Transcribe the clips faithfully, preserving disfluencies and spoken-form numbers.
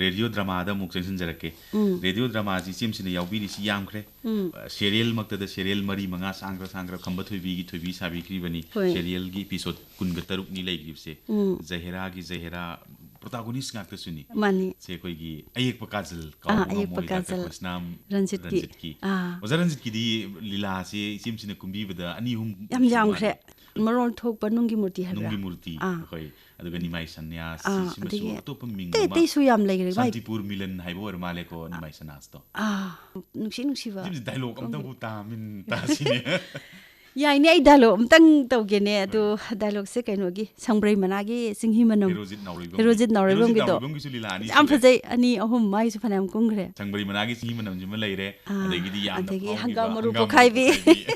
Radio ꯗ꯭ꯔꯃꯥꯗ ꯑꯃꯨꯛ ꯆꯪꯁꯤꯟꯖꯔꯛꯀꯦ꯫ ꯎꯝ꯫ Radio ꯗ꯭ꯔꯃꯥꯁꯤ ꯏꯆꯦꯝꯁꯤꯅ ꯌꯥꯎꯕꯤꯔꯤꯁꯤ ꯌꯥꯝꯈ꯭ꯔꯦ꯫ ꯎꯝ꯫ ꯑ, ꯁꯦꯔꯤꯌꯦꯜꯃꯛꯇꯗ ꯁꯦꯔꯤꯌꯦꯜ ꯃꯔꯤ ꯃꯉꯥ ꯁꯥꯡꯈ꯭ꯔ ꯁꯥꯡꯈ꯭ꯔ ꯈꯝꯕ ꯊꯣꯏꯕꯤꯒꯤ ꯊꯣꯏꯕꯤ ꯁꯥꯕꯤꯈ꯭ꯔꯤꯕꯅꯤ꯫ ꯍꯣꯏ꯫ ꯁꯦꯔꯤꯌꯦꯜꯒꯤ ꯏꯄꯤꯁꯣꯗ ꯀꯨꯟꯒ ꯇꯔꯨꯛꯅꯤ ꯂꯩꯈ꯭ꯔꯤꯕꯁꯦ꯫ ꯎꯝ꯫ ꯖꯍꯦꯔꯥꯒꯤ ꯖꯍꯦꯔꯥ ꯄ꯭ꯔꯣꯇꯥꯒꯣꯅꯤꯁ ꯉꯥꯛꯇꯁꯨꯅꯤ꯫ ꯃꯥꯅꯤ꯫ ꯁꯦ ꯑꯩꯈꯣꯏꯒꯤ ꯑꯌꯦꯛꯄ ꯀꯥꯖꯜ ꯑꯥ, ꯀꯥꯎꯕ ꯑꯌꯦꯛꯄ ꯉꯝꯃꯣꯏ ꯗꯥꯛꯇꯔ ꯀꯥꯖꯜ꯫ ꯀ꯭ꯔꯤꯁꯅꯥꯝ ꯔꯟꯖꯤꯠꯀꯤ꯫ ꯔꯟꯖꯤꯠꯀꯤ꯫ ꯑꯥ꯫ ꯑꯣꯖꯥ ꯔꯟꯖꯤꯠꯀꯤꯗꯤ ꯂꯤꯂꯥꯁꯦ ꯏꯆꯦꯝꯁꯤꯅ ꯀꯨꯝꯕꯤꯕꯗ ꯑꯅꯤ ꯑꯍꯨꯝ ꯌꯥꯝ ꯁꯨ ꯌꯥꯝꯈ꯭ꯔꯦ꯫ ꯃꯥꯜꯂꯦ꯫ ꯃꯔꯣꯜ ꯊꯣꯛꯄ ꯅꯨꯡꯒꯤ ꯃꯨꯔꯇꯤ ꯍꯥꯏꯕ꯭ꯔꯥ? ꯅꯨꯡꯒꯤ ꯃꯨꯔꯇꯤ, ꯑꯥ꯫ ꯍꯣꯏ꯫ ꯑꯗꯨꯒ ꯅꯤꯃꯥꯏ ꯁꯟꯅ꯭ꯌꯥꯁ, ꯑꯥ, ꯁꯤꯃꯁꯨ ꯑꯗꯒꯤ ꯑꯇꯣꯞꯄ ꯃꯤꯡ ꯑꯇꯩ ꯑꯃ꯫ ꯑꯇꯩꯁꯨ ꯌꯥꯝ ꯂꯩꯈ꯭ꯔꯦ꯫ ꯃꯥꯏ ꯁꯥꯟꯇꯤꯄꯨꯔ ꯃꯤꯂꯟ ꯍꯥꯏꯕ ꯑꯣꯏꯔ ꯃꯥꯜꯂꯦꯀꯣ, ꯅꯤꯃꯥꯏ ꯁꯟꯅ꯭ꯌꯥꯁꯇꯣ꯫ ꯑꯥ, ꯅꯨꯡꯁꯤ ꯅꯨꯡꯁꯤꯕ꯫ ꯁꯤꯝꯁꯤ ꯗꯥꯏꯂꯣꯒ ꯈꯪꯗꯦ꯫ ꯑꯝꯇꯕꯨ ꯇꯥꯃꯤꯟ ꯇꯥꯁꯤꯅꯦ꯫ ꯌꯥꯏꯅꯦ, ꯑꯩ ꯗꯥꯏꯂꯣꯒ ꯑꯝꯇꯪ ꯇꯧꯒꯦꯅꯦ꯫ ꯑꯗꯣ ꯍꯣꯏ꯫ ꯗꯥꯏꯂꯣꯒꯁꯦ ꯀꯩꯅꯣꯒꯤ, ꯁꯪꯕ꯭ꯔꯩ ꯃꯅꯥꯒꯤ ꯆꯤꯡꯍꯤ ꯃꯅꯝ꯫ ꯍꯦꯔꯣꯖꯤꯠ ꯅꯥꯎꯔꯩꯕꯝꯒꯤ꯫ ꯍꯦꯔꯣꯖꯤꯠ ꯅꯥꯎꯔꯩꯕꯝꯒꯤꯗꯣ꯫ ꯍꯦꯔꯣꯖꯤꯠ ꯅꯥꯎꯔꯩꯕꯝꯒꯤꯁꯨ ꯂꯤꯂꯥ ꯑꯅꯤ ꯌꯥꯝ ꯁꯨꯔꯦ꯫ ꯐꯖꯩ, ꯑꯅꯤ ꯑꯍꯨꯝ ꯃꯥꯒꯤꯁꯨ ꯐꯅꯌꯥꯝ ꯀꯨꯝꯈ꯭ꯔꯦ꯫ ꯁꯪꯕ꯭ꯔꯩ ꯃꯅꯥꯒꯤ ꯆꯤꯡꯍꯤ ꯃꯅꯝꯁꯤꯃ ꯂꯩꯔꯦ꯫ ꯑꯥ, ꯑꯗꯒꯤꯗꯤ ꯌꯥꯝꯅ ꯑꯗꯒꯤ ꯐꯥꯎꯈꯤꯕ ꯍꯪꯒꯥꯝ ꯃꯔꯨ ꯍꯪꯒꯥꯝ ꯃꯔꯨ ꯄꯣꯛꯈꯥꯏꯕꯤ꯫ ꯄꯣꯛꯈꯥꯏꯕꯤ꯫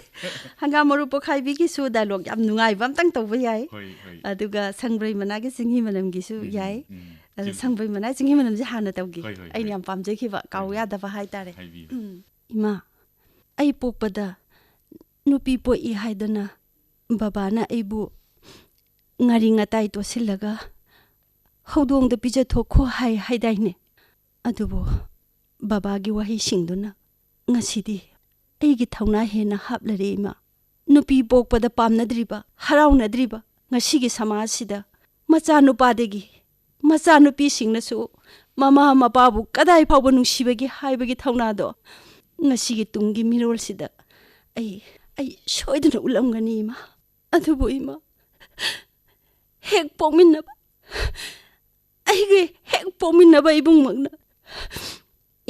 ꯍꯪꯒꯥꯝ ꯃꯔꯨ ꯄꯣꯛꯈꯥꯏꯕꯤꯒꯤꯁꯨ ꯗꯥꯏꯂꯣꯒ ꯌꯥꯝ ꯅꯨꯡꯉꯥꯏꯕ ꯑꯝꯇꯪ ꯇꯧꯕ ꯌꯥꯏ꯫ ꯍꯣꯏ, ꯍꯣꯏ꯫ ꯑꯗꯨꯒ ꯁꯪꯕ꯭ꯔꯩ ꯃꯅꯥꯒꯤ ꯆꯤꯡꯍꯤ ꯃꯅꯝꯒꯤꯁꯨ ꯎꯝ, ꯌꯥꯏ꯫ ꯎꯝ꯫ ꯑꯗꯣ ꯁꯤꯕꯨꯗꯤ꯫ ꯁꯪꯕ꯭ꯔꯩ ꯃꯅꯥꯒꯤ ꯆꯤꯡꯍꯤ ꯃꯅꯝꯁꯦ ꯍꯥꯟꯅ ꯇꯧꯒꯦ꯫ ꯍꯣꯏ, ꯍꯣꯏ, ꯑꯩꯅ ꯍꯣꯏ꯫ ꯌꯥꯝ ꯄꯥꯝꯖꯈꯤꯕ, ꯀꯥꯎ ꯍꯣꯏ, ꯍꯣꯏ꯫ ꯌꯥꯗꯕ ꯍꯥꯏꯇꯥꯔꯦ꯫ ꯍꯥꯏꯕꯤꯌꯨ꯫ ꯎꯝ꯫ ꯏꯃꯥ, ꯑꯩ ꯄꯣꯛꯄꯗ ꯅꯨꯄꯤ ꯄꯣꯛꯏ ꯍꯥꯏꯗꯅ ꯕꯕꯥꯅ ꯑꯩꯕꯨ ꯉꯥꯔꯤ ꯉꯇꯥꯏ ꯇꯣꯠꯁꯤꯜꯂꯒ ꯍꯧꯗꯣꯡꯗ ꯄꯤꯖꯊꯣꯛꯈꯣ ꯍꯥꯏ ꯍꯥꯏꯗꯥꯏꯅꯦ? ꯑꯗꯨꯕꯨ ꯕꯕꯥꯒꯤ ꯋꯥꯍꯩꯁꯤꯡꯗꯨꯅ ꯉꯁꯤꯗꯤ ꯑꯩꯒꯤ ꯊꯧꯅꯥ ꯍꯦꯟꯅ ꯍꯥꯞꯂꯔꯦ, ꯏꯃꯥ꯫ ꯅꯨꯄꯤ ꯄꯣꯛꯄꯗ ꯄꯥꯝꯅꯗ꯭ꯔꯤꯕ, ꯍꯔꯥꯎꯅꯗ꯭ꯔꯤꯕ ꯉꯁꯤꯒꯤ ꯁꯃꯥꯖꯁꯤꯗ ꯃꯆꯥꯅꯨꯄꯥꯗꯒꯤ ꯃꯆꯥꯅꯨꯄꯤꯁꯤꯡꯅꯁꯨ ꯃꯃꯥ ꯃꯄꯥꯕꯨ ꯀꯗꯥꯏ ꯐꯥꯎꯕ ꯅꯨꯡꯁꯤꯕꯒꯦ ꯍꯥꯏꯕꯒꯤ ꯊꯧꯅꯥꯗꯣ ꯉꯁꯤꯒꯤ ꯇꯨꯡꯒꯤ ꯃꯤꯔꯣꯜꯁꯤꯗ ꯑꯩ, ꯑꯩ ꯁꯣꯏꯗꯅ ꯎꯠꯂꯝꯒꯅꯤ, ꯏꯃꯥ꯫ ꯑꯗꯨꯕꯨ, ꯏꯃꯥ, ꯍꯦꯛ ꯄꯣꯛꯃꯤꯟꯅꯕ, ꯑꯩꯒꯤ ꯍꯦꯛ ꯄꯣꯛꯃꯤꯟꯅꯕ ꯏꯕꯨꯡꯃꯛꯅ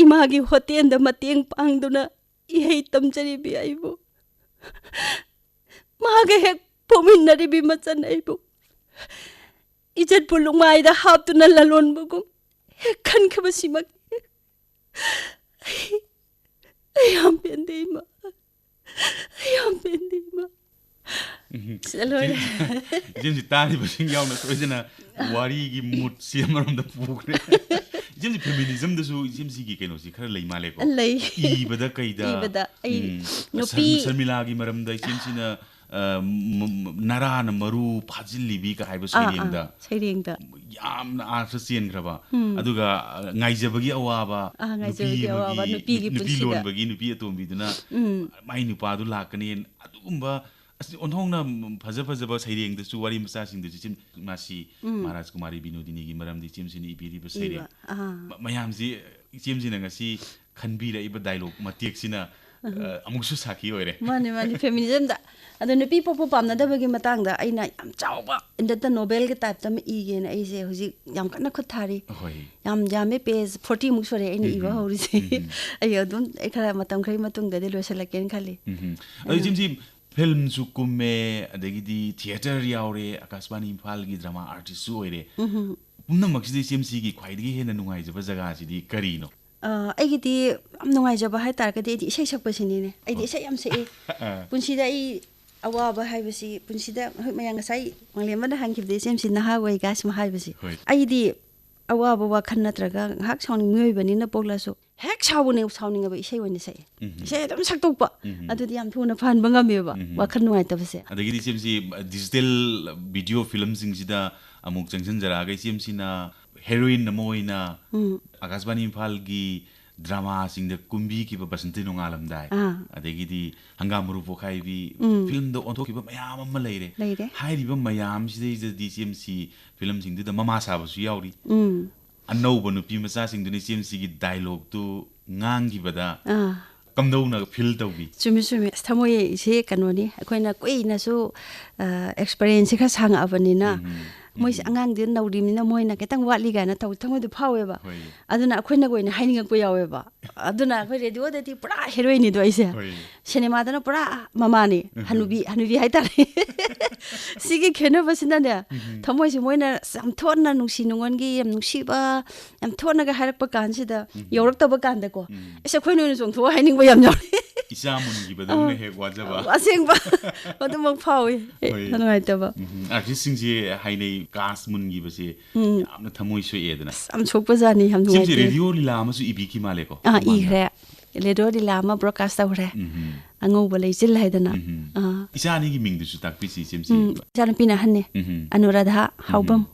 ꯏꯃꯥꯒꯤ ꯍꯣꯇꯦꯜꯗ ꯃꯇꯦꯡ ꯄꯥꯡꯗꯨꯅ ꯏꯍꯩ ꯇꯝꯖꯔꯤꯕꯤ ꯑꯩꯕꯨ, ꯃꯥꯒ ꯍꯦꯛ ꯄꯣꯛꯃꯤꯟꯅꯔꯤꯕꯤ ꯃꯆꯟ ꯑꯩꯕꯨ ꯏꯖꯠꯄꯨ ꯂꯨꯃꯥꯏꯗ ꯍꯥꯞꯇꯨꯅ ꯂꯂꯣꯟꯕꯒꯨꯝ ꯍꯦꯛ ꯈꯟꯈꯤꯕꯁꯤꯃꯛ ꯑꯩ, ꯑꯩ ꯌꯥꯝ ꯄꯦꯟꯗꯦ, ꯏꯃꯥ꯫ ꯑꯩ ꯌꯥꯝ ꯄꯦꯟꯗꯦ, ꯏꯃꯥ꯫ ꯎꯝ꯫ ꯁꯤꯗ ꯂꯣꯏꯔꯦ꯫ ꯏꯆꯦꯝꯁꯤ ꯇꯥꯔꯤꯕꯁꯤꯡ ꯌꯥꯎꯅ ꯁꯣꯏꯗꯅ ꯋꯥꯔꯤꯒꯤ ꯃꯨꯠꯁꯤ ꯑꯃꯔꯣꯝꯗ ꯄꯨꯈ꯭ꯔꯦ꯫ ꯏꯆꯦꯝꯁꯤ ꯐꯦꯃꯤꯅꯤꯖꯝꯗꯁꯨ ꯏꯆꯦꯝꯁꯤꯒꯤ ꯀꯩꯅꯣꯁꯤ ꯈꯔ ꯂꯩ ꯃꯥꯜꯂꯦꯀꯣ? ꯂꯩ꯫ ꯏꯕꯗ ꯀꯩꯗ? ꯏꯕꯗ ꯑꯩ ꯎꯝ꯫ ꯅꯨꯄꯤ ꯁꯔ-, ꯁꯔꯃꯤꯂꯥꯒꯤ ꯃꯔꯝꯗ ꯏꯆꯦꯝꯁꯤꯅ ꯑ, ꯃ-, ꯃ-, ꯅꯔꯥꯅ ꯃꯔꯨ ꯐꯥꯖꯤꯜꯂꯤꯕꯤ ꯀ ꯍꯥꯏꯕ ꯑꯥ, ꯑꯥ, ꯁꯩꯔꯦꯡꯗ ꯁꯩꯔꯦꯡꯗ꯫ ꯌꯥꯝꯅ ꯑꯥꯔꯊ ꯆꯦꯟꯈ꯭ꯔꯕ꯫ ꯎꯝ꯫ ꯑꯗꯨꯒ, ꯑ, ꯉꯥꯏꯖꯕꯒꯤ ꯑꯋꯥꯕ, ꯑꯥ, ꯉꯥꯏꯖꯕꯒꯤ ꯅꯨꯄꯤ ꯑꯋꯥꯕ, ꯑꯃꯒꯤ, ꯅꯨꯄꯤꯒꯤ ꯅꯨꯄꯤ ꯄꯨꯟꯁꯤꯗ꯫ ꯂꯣꯟꯕꯒꯤ ꯅꯨꯄꯤ ꯑꯇꯣꯝꯕꯤꯗꯨꯅ ꯎꯝ꯫ ꯃꯥꯏ ꯅꯨꯄꯥꯗꯨ ꯂꯥꯛꯀꯅꯤ꯫ ꯑꯗꯨꯒꯨꯝꯕ ꯑꯁ, ꯑꯣꯟꯊꯣꯛꯅ ꯐꯖ ꯐꯖꯕ ꯁꯩꯔꯦꯡꯗꯁꯨ ꯋꯥꯔꯤ ꯃꯆꯥꯁꯤꯡꯗꯁꯨ ꯏꯆꯦꯝ ꯃꯥꯁꯤ ꯎꯝ꯫ ꯃꯍꯥꯔꯥꯖ ꯀꯨꯃꯥꯔꯤ ꯕꯤꯅꯣꯗꯤꯅꯤꯒꯤ ꯃꯔꯝꯗ ꯏꯆꯦꯝꯁꯤꯅ ꯏꯕꯤꯔꯤꯕ ꯁꯩꯔꯦꯡ ꯏꯕ, ꯑꯥ꯫ ꯃ-, ꯃꯌꯥꯝꯁꯤ ꯏꯆꯦꯝꯁꯤꯅ ꯉꯁꯤ ꯈꯟꯕꯤꯔꯛꯏꯕ ꯗꯥꯏꯂꯣꯒ ꯃꯇꯦꯛꯁꯤꯅ, ꯑ, ꯑꯃꯨꯛꯁꯨ ꯁꯥꯈꯤ ꯑꯣꯏꯔꯦ꯫ ꯃꯥꯅꯤ, ꯃꯥꯅꯤ, ꯐꯦꯃꯤꯅꯤꯖꯝꯗ꯫ ꯑꯗꯣ ꯅꯨꯄꯤ ꯄꯣꯛꯄ ꯄꯥꯝꯅꯗꯕꯒꯤ ꯃꯇꯥꯡꯗ ꯑꯩꯅ ꯌꯥꯝ ꯆꯥꯎꯕ ꯏꯟꯗꯛꯇ ꯅꯣꯕꯦꯜꯒꯤ ꯇꯥꯏꯞꯇ ꯑꯃ ꯏꯒꯦꯅ ꯑꯩꯁꯦ ꯍꯧꯖꯤꯛ ꯌꯥꯝ ꯀꯟꯅ ꯈꯨꯠ ꯊꯥꯔꯤ꯫ ꯍꯣꯏ꯫ ꯌꯥꯝ ꯌꯥꯝꯃꯦ, ꯄꯦꯖ ꯐꯣꯔꯇꯤ ꯃꯨꯛ ꯁꯨꯔꯦ ꯑꯩꯅ ꯏꯕ ꯎꯝ, ꯍꯧꯔꯤꯁꯦ꯫ ꯎꯝ꯫ ꯑꯩ ꯑꯗꯨꯝ ꯑꯩ ꯈꯔ ꯃꯇꯝ ꯈꯔꯒꯤ ꯃꯇꯨꯡꯗꯗꯤ ꯂꯣꯏꯁꯤꯜꯂꯛꯀꯦꯅ ꯈꯜꯂꯤ꯫ ꯎꯝ꯫ ꯑꯗꯣ ꯑꯥ꯫ ꯏꯆꯦꯝꯁꯤ ꯐꯤꯂꯝꯁꯨ ꯀꯨꯝꯃꯦ, ꯑꯗꯒꯤꯗꯤ ꯊꯤꯌꯦꯇꯔ ꯌꯥꯎꯔꯦ, ꯑꯀꯥꯁꯕꯥꯅꯤ ꯏꯝꯐꯥꯜꯒꯤ ꯗ꯭ꯔꯃꯥ ꯑꯥꯔꯇꯤꯁꯁꯨ ꯑꯣꯏꯔꯦ꯫ ꯎꯝ꯫ ꯄꯨꯝꯅꯃꯛꯁꯤꯗ ꯏꯆꯦꯝꯁꯤꯒꯤ ꯈ꯭ꯋꯥꯏꯗꯒꯤ ꯍꯦꯟꯅ ꯅꯨꯡꯉꯥꯏꯖꯕ ꯖꯒꯥꯁꯤꯗꯤ ꯀꯔꯤꯅꯣ? ꯑ, ꯑꯩꯒꯤꯗꯤ ꯌꯥꯝ ꯅꯨꯡꯉꯥꯏꯖꯕ ꯍꯥꯏꯇꯥꯔꯒꯗꯤ ꯑꯩꯗꯤ ꯏꯁꯩ ꯁꯛꯄꯁꯤꯅꯤꯅꯦ꯫ ꯑꯩꯗꯤ ꯑꯣ꯫ ꯏꯁꯩ ꯌꯥꯝ ꯁꯛꯏ꯫ ꯑꯥ꯫ ꯄꯨꯟꯁꯤꯗ ꯑꯩ ꯑꯋꯥꯕ ꯍꯥꯏꯕꯁꯤ ꯄꯨꯟꯁꯤꯗ ꯍꯣꯏ ꯃꯌꯥꯝ ꯉꯁꯥꯏ ꯃꯪꯂꯦꯝꯕꯅ ꯍꯟꯈꯤꯕꯗ ꯏꯆꯦꯝꯁꯤ ꯅꯍꯥ ꯑꯣꯏ ꯀꯥꯏ ꯁꯨꯝ ꯍꯥꯏꯕꯁꯤ꯫ ꯍꯣꯏ꯫ ꯑꯩꯗꯤ ꯑꯋꯥꯕ ꯋꯥꯈꯜ ꯅꯠꯇ꯭ꯔꯒ ꯉꯥꯏꯍꯥꯛ ꯁꯥꯎꯅꯤꯡ-, ꯃꯤꯑꯣꯏꯕꯅꯤꯅ ꯄꯣꯛꯂꯁꯨ ꯍꯦꯛ ꯁꯥꯎꯕꯅꯦ ꯁꯥꯎꯅꯤꯡꯉꯕ ꯏꯁꯩ ꯑꯣꯏꯅ ꯁꯛꯑꯦ꯫ ꯎꯝ꯫ ꯏꯁꯩ ꯑꯗꯨꯝ ꯁꯛꯇꯣꯛꯄ꯫ ꯎꯝ꯫ ꯑꯗꯨꯗꯤ ꯌꯥꯝ ꯊꯨꯅ ꯐꯍꯟꯕ ꯉꯝꯃꯦꯕ ꯎꯝ꯫ ꯋꯥꯈꯜ ꯅꯨꯡꯉꯥꯏꯇꯕꯁꯦ꯫ ꯑꯗꯒꯤꯗꯤ ꯏꯆꯦꯝꯁꯤ ꯗꯤꯖꯤꯇꯦꯜ ꯚꯤꯗꯤꯑꯣ ꯐꯤꯂꯝꯁꯤꯡꯁꯤꯗ ꯑꯃꯨꯛ ꯆꯪꯁꯤꯟꯖꯔꯛꯑꯒ ꯏꯆꯦꯝꯁꯤꯅ ꯍꯦꯔꯣꯏꯟ ꯑꯃ ꯑꯣꯏꯅ ꯎꯝ꯫ ꯑꯀꯥꯁꯕꯥꯅꯤ ꯏꯝꯐꯥꯜꯒꯤ ꯗ꯭ꯔꯃꯥꯁꯤꯡꯗ ꯀꯨꯝꯕꯤꯈꯤꯕ ꯕꯁꯟꯇꯤ ꯅꯣꯡꯉꯥꯜꯂꯝꯗꯥꯏ, ꯑꯥ꯫ ꯑꯗꯒꯤꯗꯤ ꯍꯪꯒꯥꯝ ꯃꯔꯨ ꯄꯣꯛꯈꯥꯏꯕꯤ ꯎꯝ꯫ ꯐꯤꯂꯝꯗ ꯑꯣꯟꯊꯣꯛꯈꯤꯕ ꯃꯌꯥꯝ ꯑꯃ ꯂꯩꯔꯦ꯫ ꯂꯩꯔꯦ꯫ ꯍꯥꯏꯔꯤꯕ ꯃꯌꯥꯝꯁꯤꯗꯩꯗꯗꯤ ꯏꯆꯦꯝꯁꯤ ꯐꯤꯂꯝꯁꯤꯡꯗꯨꯗ ꯃꯃꯥ ꯁꯥꯕꯁꯨ ꯌꯥꯎꯔꯤ꯫ ꯎꯝ꯫ ꯑꯅꯧꯕ ꯅꯨꯄꯤ ꯃꯆꯥꯁꯤꯡꯗꯨꯅ ꯏꯆꯦꯝꯁꯤꯒꯤ ꯗꯥꯏꯂꯣꯛꯇꯨ ꯉꯥꯡꯈꯤꯕꯗ ꯑꯥ꯫ ꯀꯝꯗꯧꯅ ꯐꯤꯜ ꯇꯧꯕꯤ? ꯆꯨꯝꯃꯤ, ꯆꯨꯝꯃꯤ꯫ ꯑꯁ, ꯊꯃꯣꯏꯁꯦ ꯀꯩꯅꯣꯅꯤ꯫ ꯑꯩꯈꯣꯏꯅ ꯀꯨꯏꯅꯁꯨ, ꯑ, ꯑꯦꯛꯁꯄꯔꯤꯌꯦꯟꯁꯁꯦ ꯈꯔ ꯁꯥꯡꯉꯛꯑꯕꯅꯤꯅ, ꯎꯝ, ꯎꯝ꯫ ꯃꯣꯏꯁꯦ ꯎꯝ꯫ ꯑꯉꯥꯡꯗꯤ ꯅꯧꯔꯤꯕꯅꯤꯅ ꯃꯣꯏꯅ ꯈꯤꯇꯪ ꯋꯥꯠꯂꯤ ꯀꯥꯏꯅ ꯇꯧ-, ꯊꯃꯣꯏꯗꯣ ꯐꯥꯎꯋꯦꯕ꯫ ꯍꯣꯏ꯫ ꯑꯗꯨꯅ ꯑꯩꯈꯣꯏꯅꯒ ꯑꯣꯏꯅ ꯍꯥꯏꯅꯤꯡꯉꯛꯄ ꯌꯥꯎꯋꯦꯕ꯫ ꯑꯗꯨꯅ ꯑꯩꯈꯣꯏ ꯔꯦꯗꯤꯑꯣꯗꯗꯤ ꯄꯨꯔꯥ ꯍꯦꯔꯣꯏꯟꯅꯤꯗꯣ ꯑꯩꯁꯦ꯫ ꯍꯣꯏ꯫ ꯁꯤꯅꯦꯃꯥꯗꯅ ꯄꯨꯔꯥ ꯃꯃꯥꯅꯤ, ꯎꯝ꯫ ꯍꯅꯨꯕꯤ, ꯍꯅꯨꯕꯤ ꯍꯥꯏꯇꯥꯔꯦ꯫ ꯁꯤꯒꯤ ꯈꯦꯠꯅꯕꯁꯤꯅꯅꯦ, ꯎꯝ꯫ ꯊꯃꯣꯏꯁꯦ ꯃꯣꯏꯅ ꯌꯥꯝ ꯊꯣꯠꯅ ꯅꯨꯡꯁꯤ ꯅꯨꯡꯉꯣꯟꯒꯤ ꯌꯥꯝ ꯅꯨꯡꯁꯤꯕ, ꯌꯥꯝ ꯊꯣꯠꯅꯒ ꯍꯥꯏꯔꯛꯄ ꯀꯥꯟꯁꯤꯗ, ꯎꯝ꯫ ꯌꯧꯔꯛꯇꯕ ꯀꯥꯟꯗꯀꯣ, ꯎꯝ꯫ ꯑꯁ, ꯑꯩꯈꯣꯏꯅ ꯑꯣꯏꯅ ꯆꯣꯡꯊꯣꯛꯑ ꯍꯥꯏꯅꯤꯡꯕ ꯌꯥꯝ ꯌꯥꯎꯔꯦ꯫ ꯏꯆꯥ ꯃꯨꯟꯈꯤꯕꯗꯧꯅ ꯑꯥ꯫ ꯍꯦꯛ ꯋꯥꯖꯕ꯫ ꯑꯁꯦꯡꯕ꯫ ꯑꯗꯨꯃꯛ ꯐꯥꯎꯏ꯫ ꯑꯩ ꯍꯣꯏ꯫ ꯌꯥꯝ ꯅꯨꯡꯉꯥꯏꯇꯕ꯫ ꯎꯝ, ꯑꯥꯔꯇꯤꯁꯁꯤꯡꯁꯦ ꯍꯥꯏꯅꯩ, ꯀꯥꯁ ꯃꯨꯟꯈꯤꯕꯁꯦ ꯎꯝ꯫ ꯌꯥꯝꯅ ꯊꯃꯣꯏ ꯁꯣꯛꯑꯦꯗꯅ꯫ ꯑꯁ, ꯌꯥꯝ ꯁꯣꯛꯄꯖꯥꯠꯅꯤ, ꯌꯥꯝ ꯁꯤꯝꯁꯦ ꯅꯨꯡꯉꯥꯏꯇꯦ꯫ ꯔꯦꯗꯤꯑꯣ ꯂꯤꯂꯥ ꯑꯃꯁꯨ ꯏꯕꯤꯈꯤ ꯃꯥꯜꯂꯦꯀꯣ, ꯑꯥ, ꯃꯃꯥꯡꯗ꯫ ꯏꯈ꯭ꯔꯦ꯫ ꯔꯦꯗꯤꯑꯣ ꯂꯤꯂꯥ ꯑꯃ ꯕ꯭ꯔꯣꯗꯀꯥꯁ ꯇꯧꯈ꯭ꯔꯦ꯫ ꯎꯝ꯫ ꯑꯉꯧꯕ ꯂꯩꯆꯤꯜ ꯍꯥꯏꯗꯅ꯫ ꯎꯝ꯫ ꯑꯥ꯫ ꯏꯆꯥ ꯑꯅꯤꯒꯤ ꯃꯤꯡꯗꯨꯁꯨ ꯇꯥꯛꯄꯤꯁꯤ, ꯏꯆꯦꯝꯁꯤ꯫ ꯎꯝ, ꯏꯆꯥꯅꯨꯄꯤꯅ ꯑꯍꯟꯅꯦ, ꯎꯝ꯫ ꯑꯅꯨꯔꯥꯙꯥ ꯍꯥꯎꯕꯝ,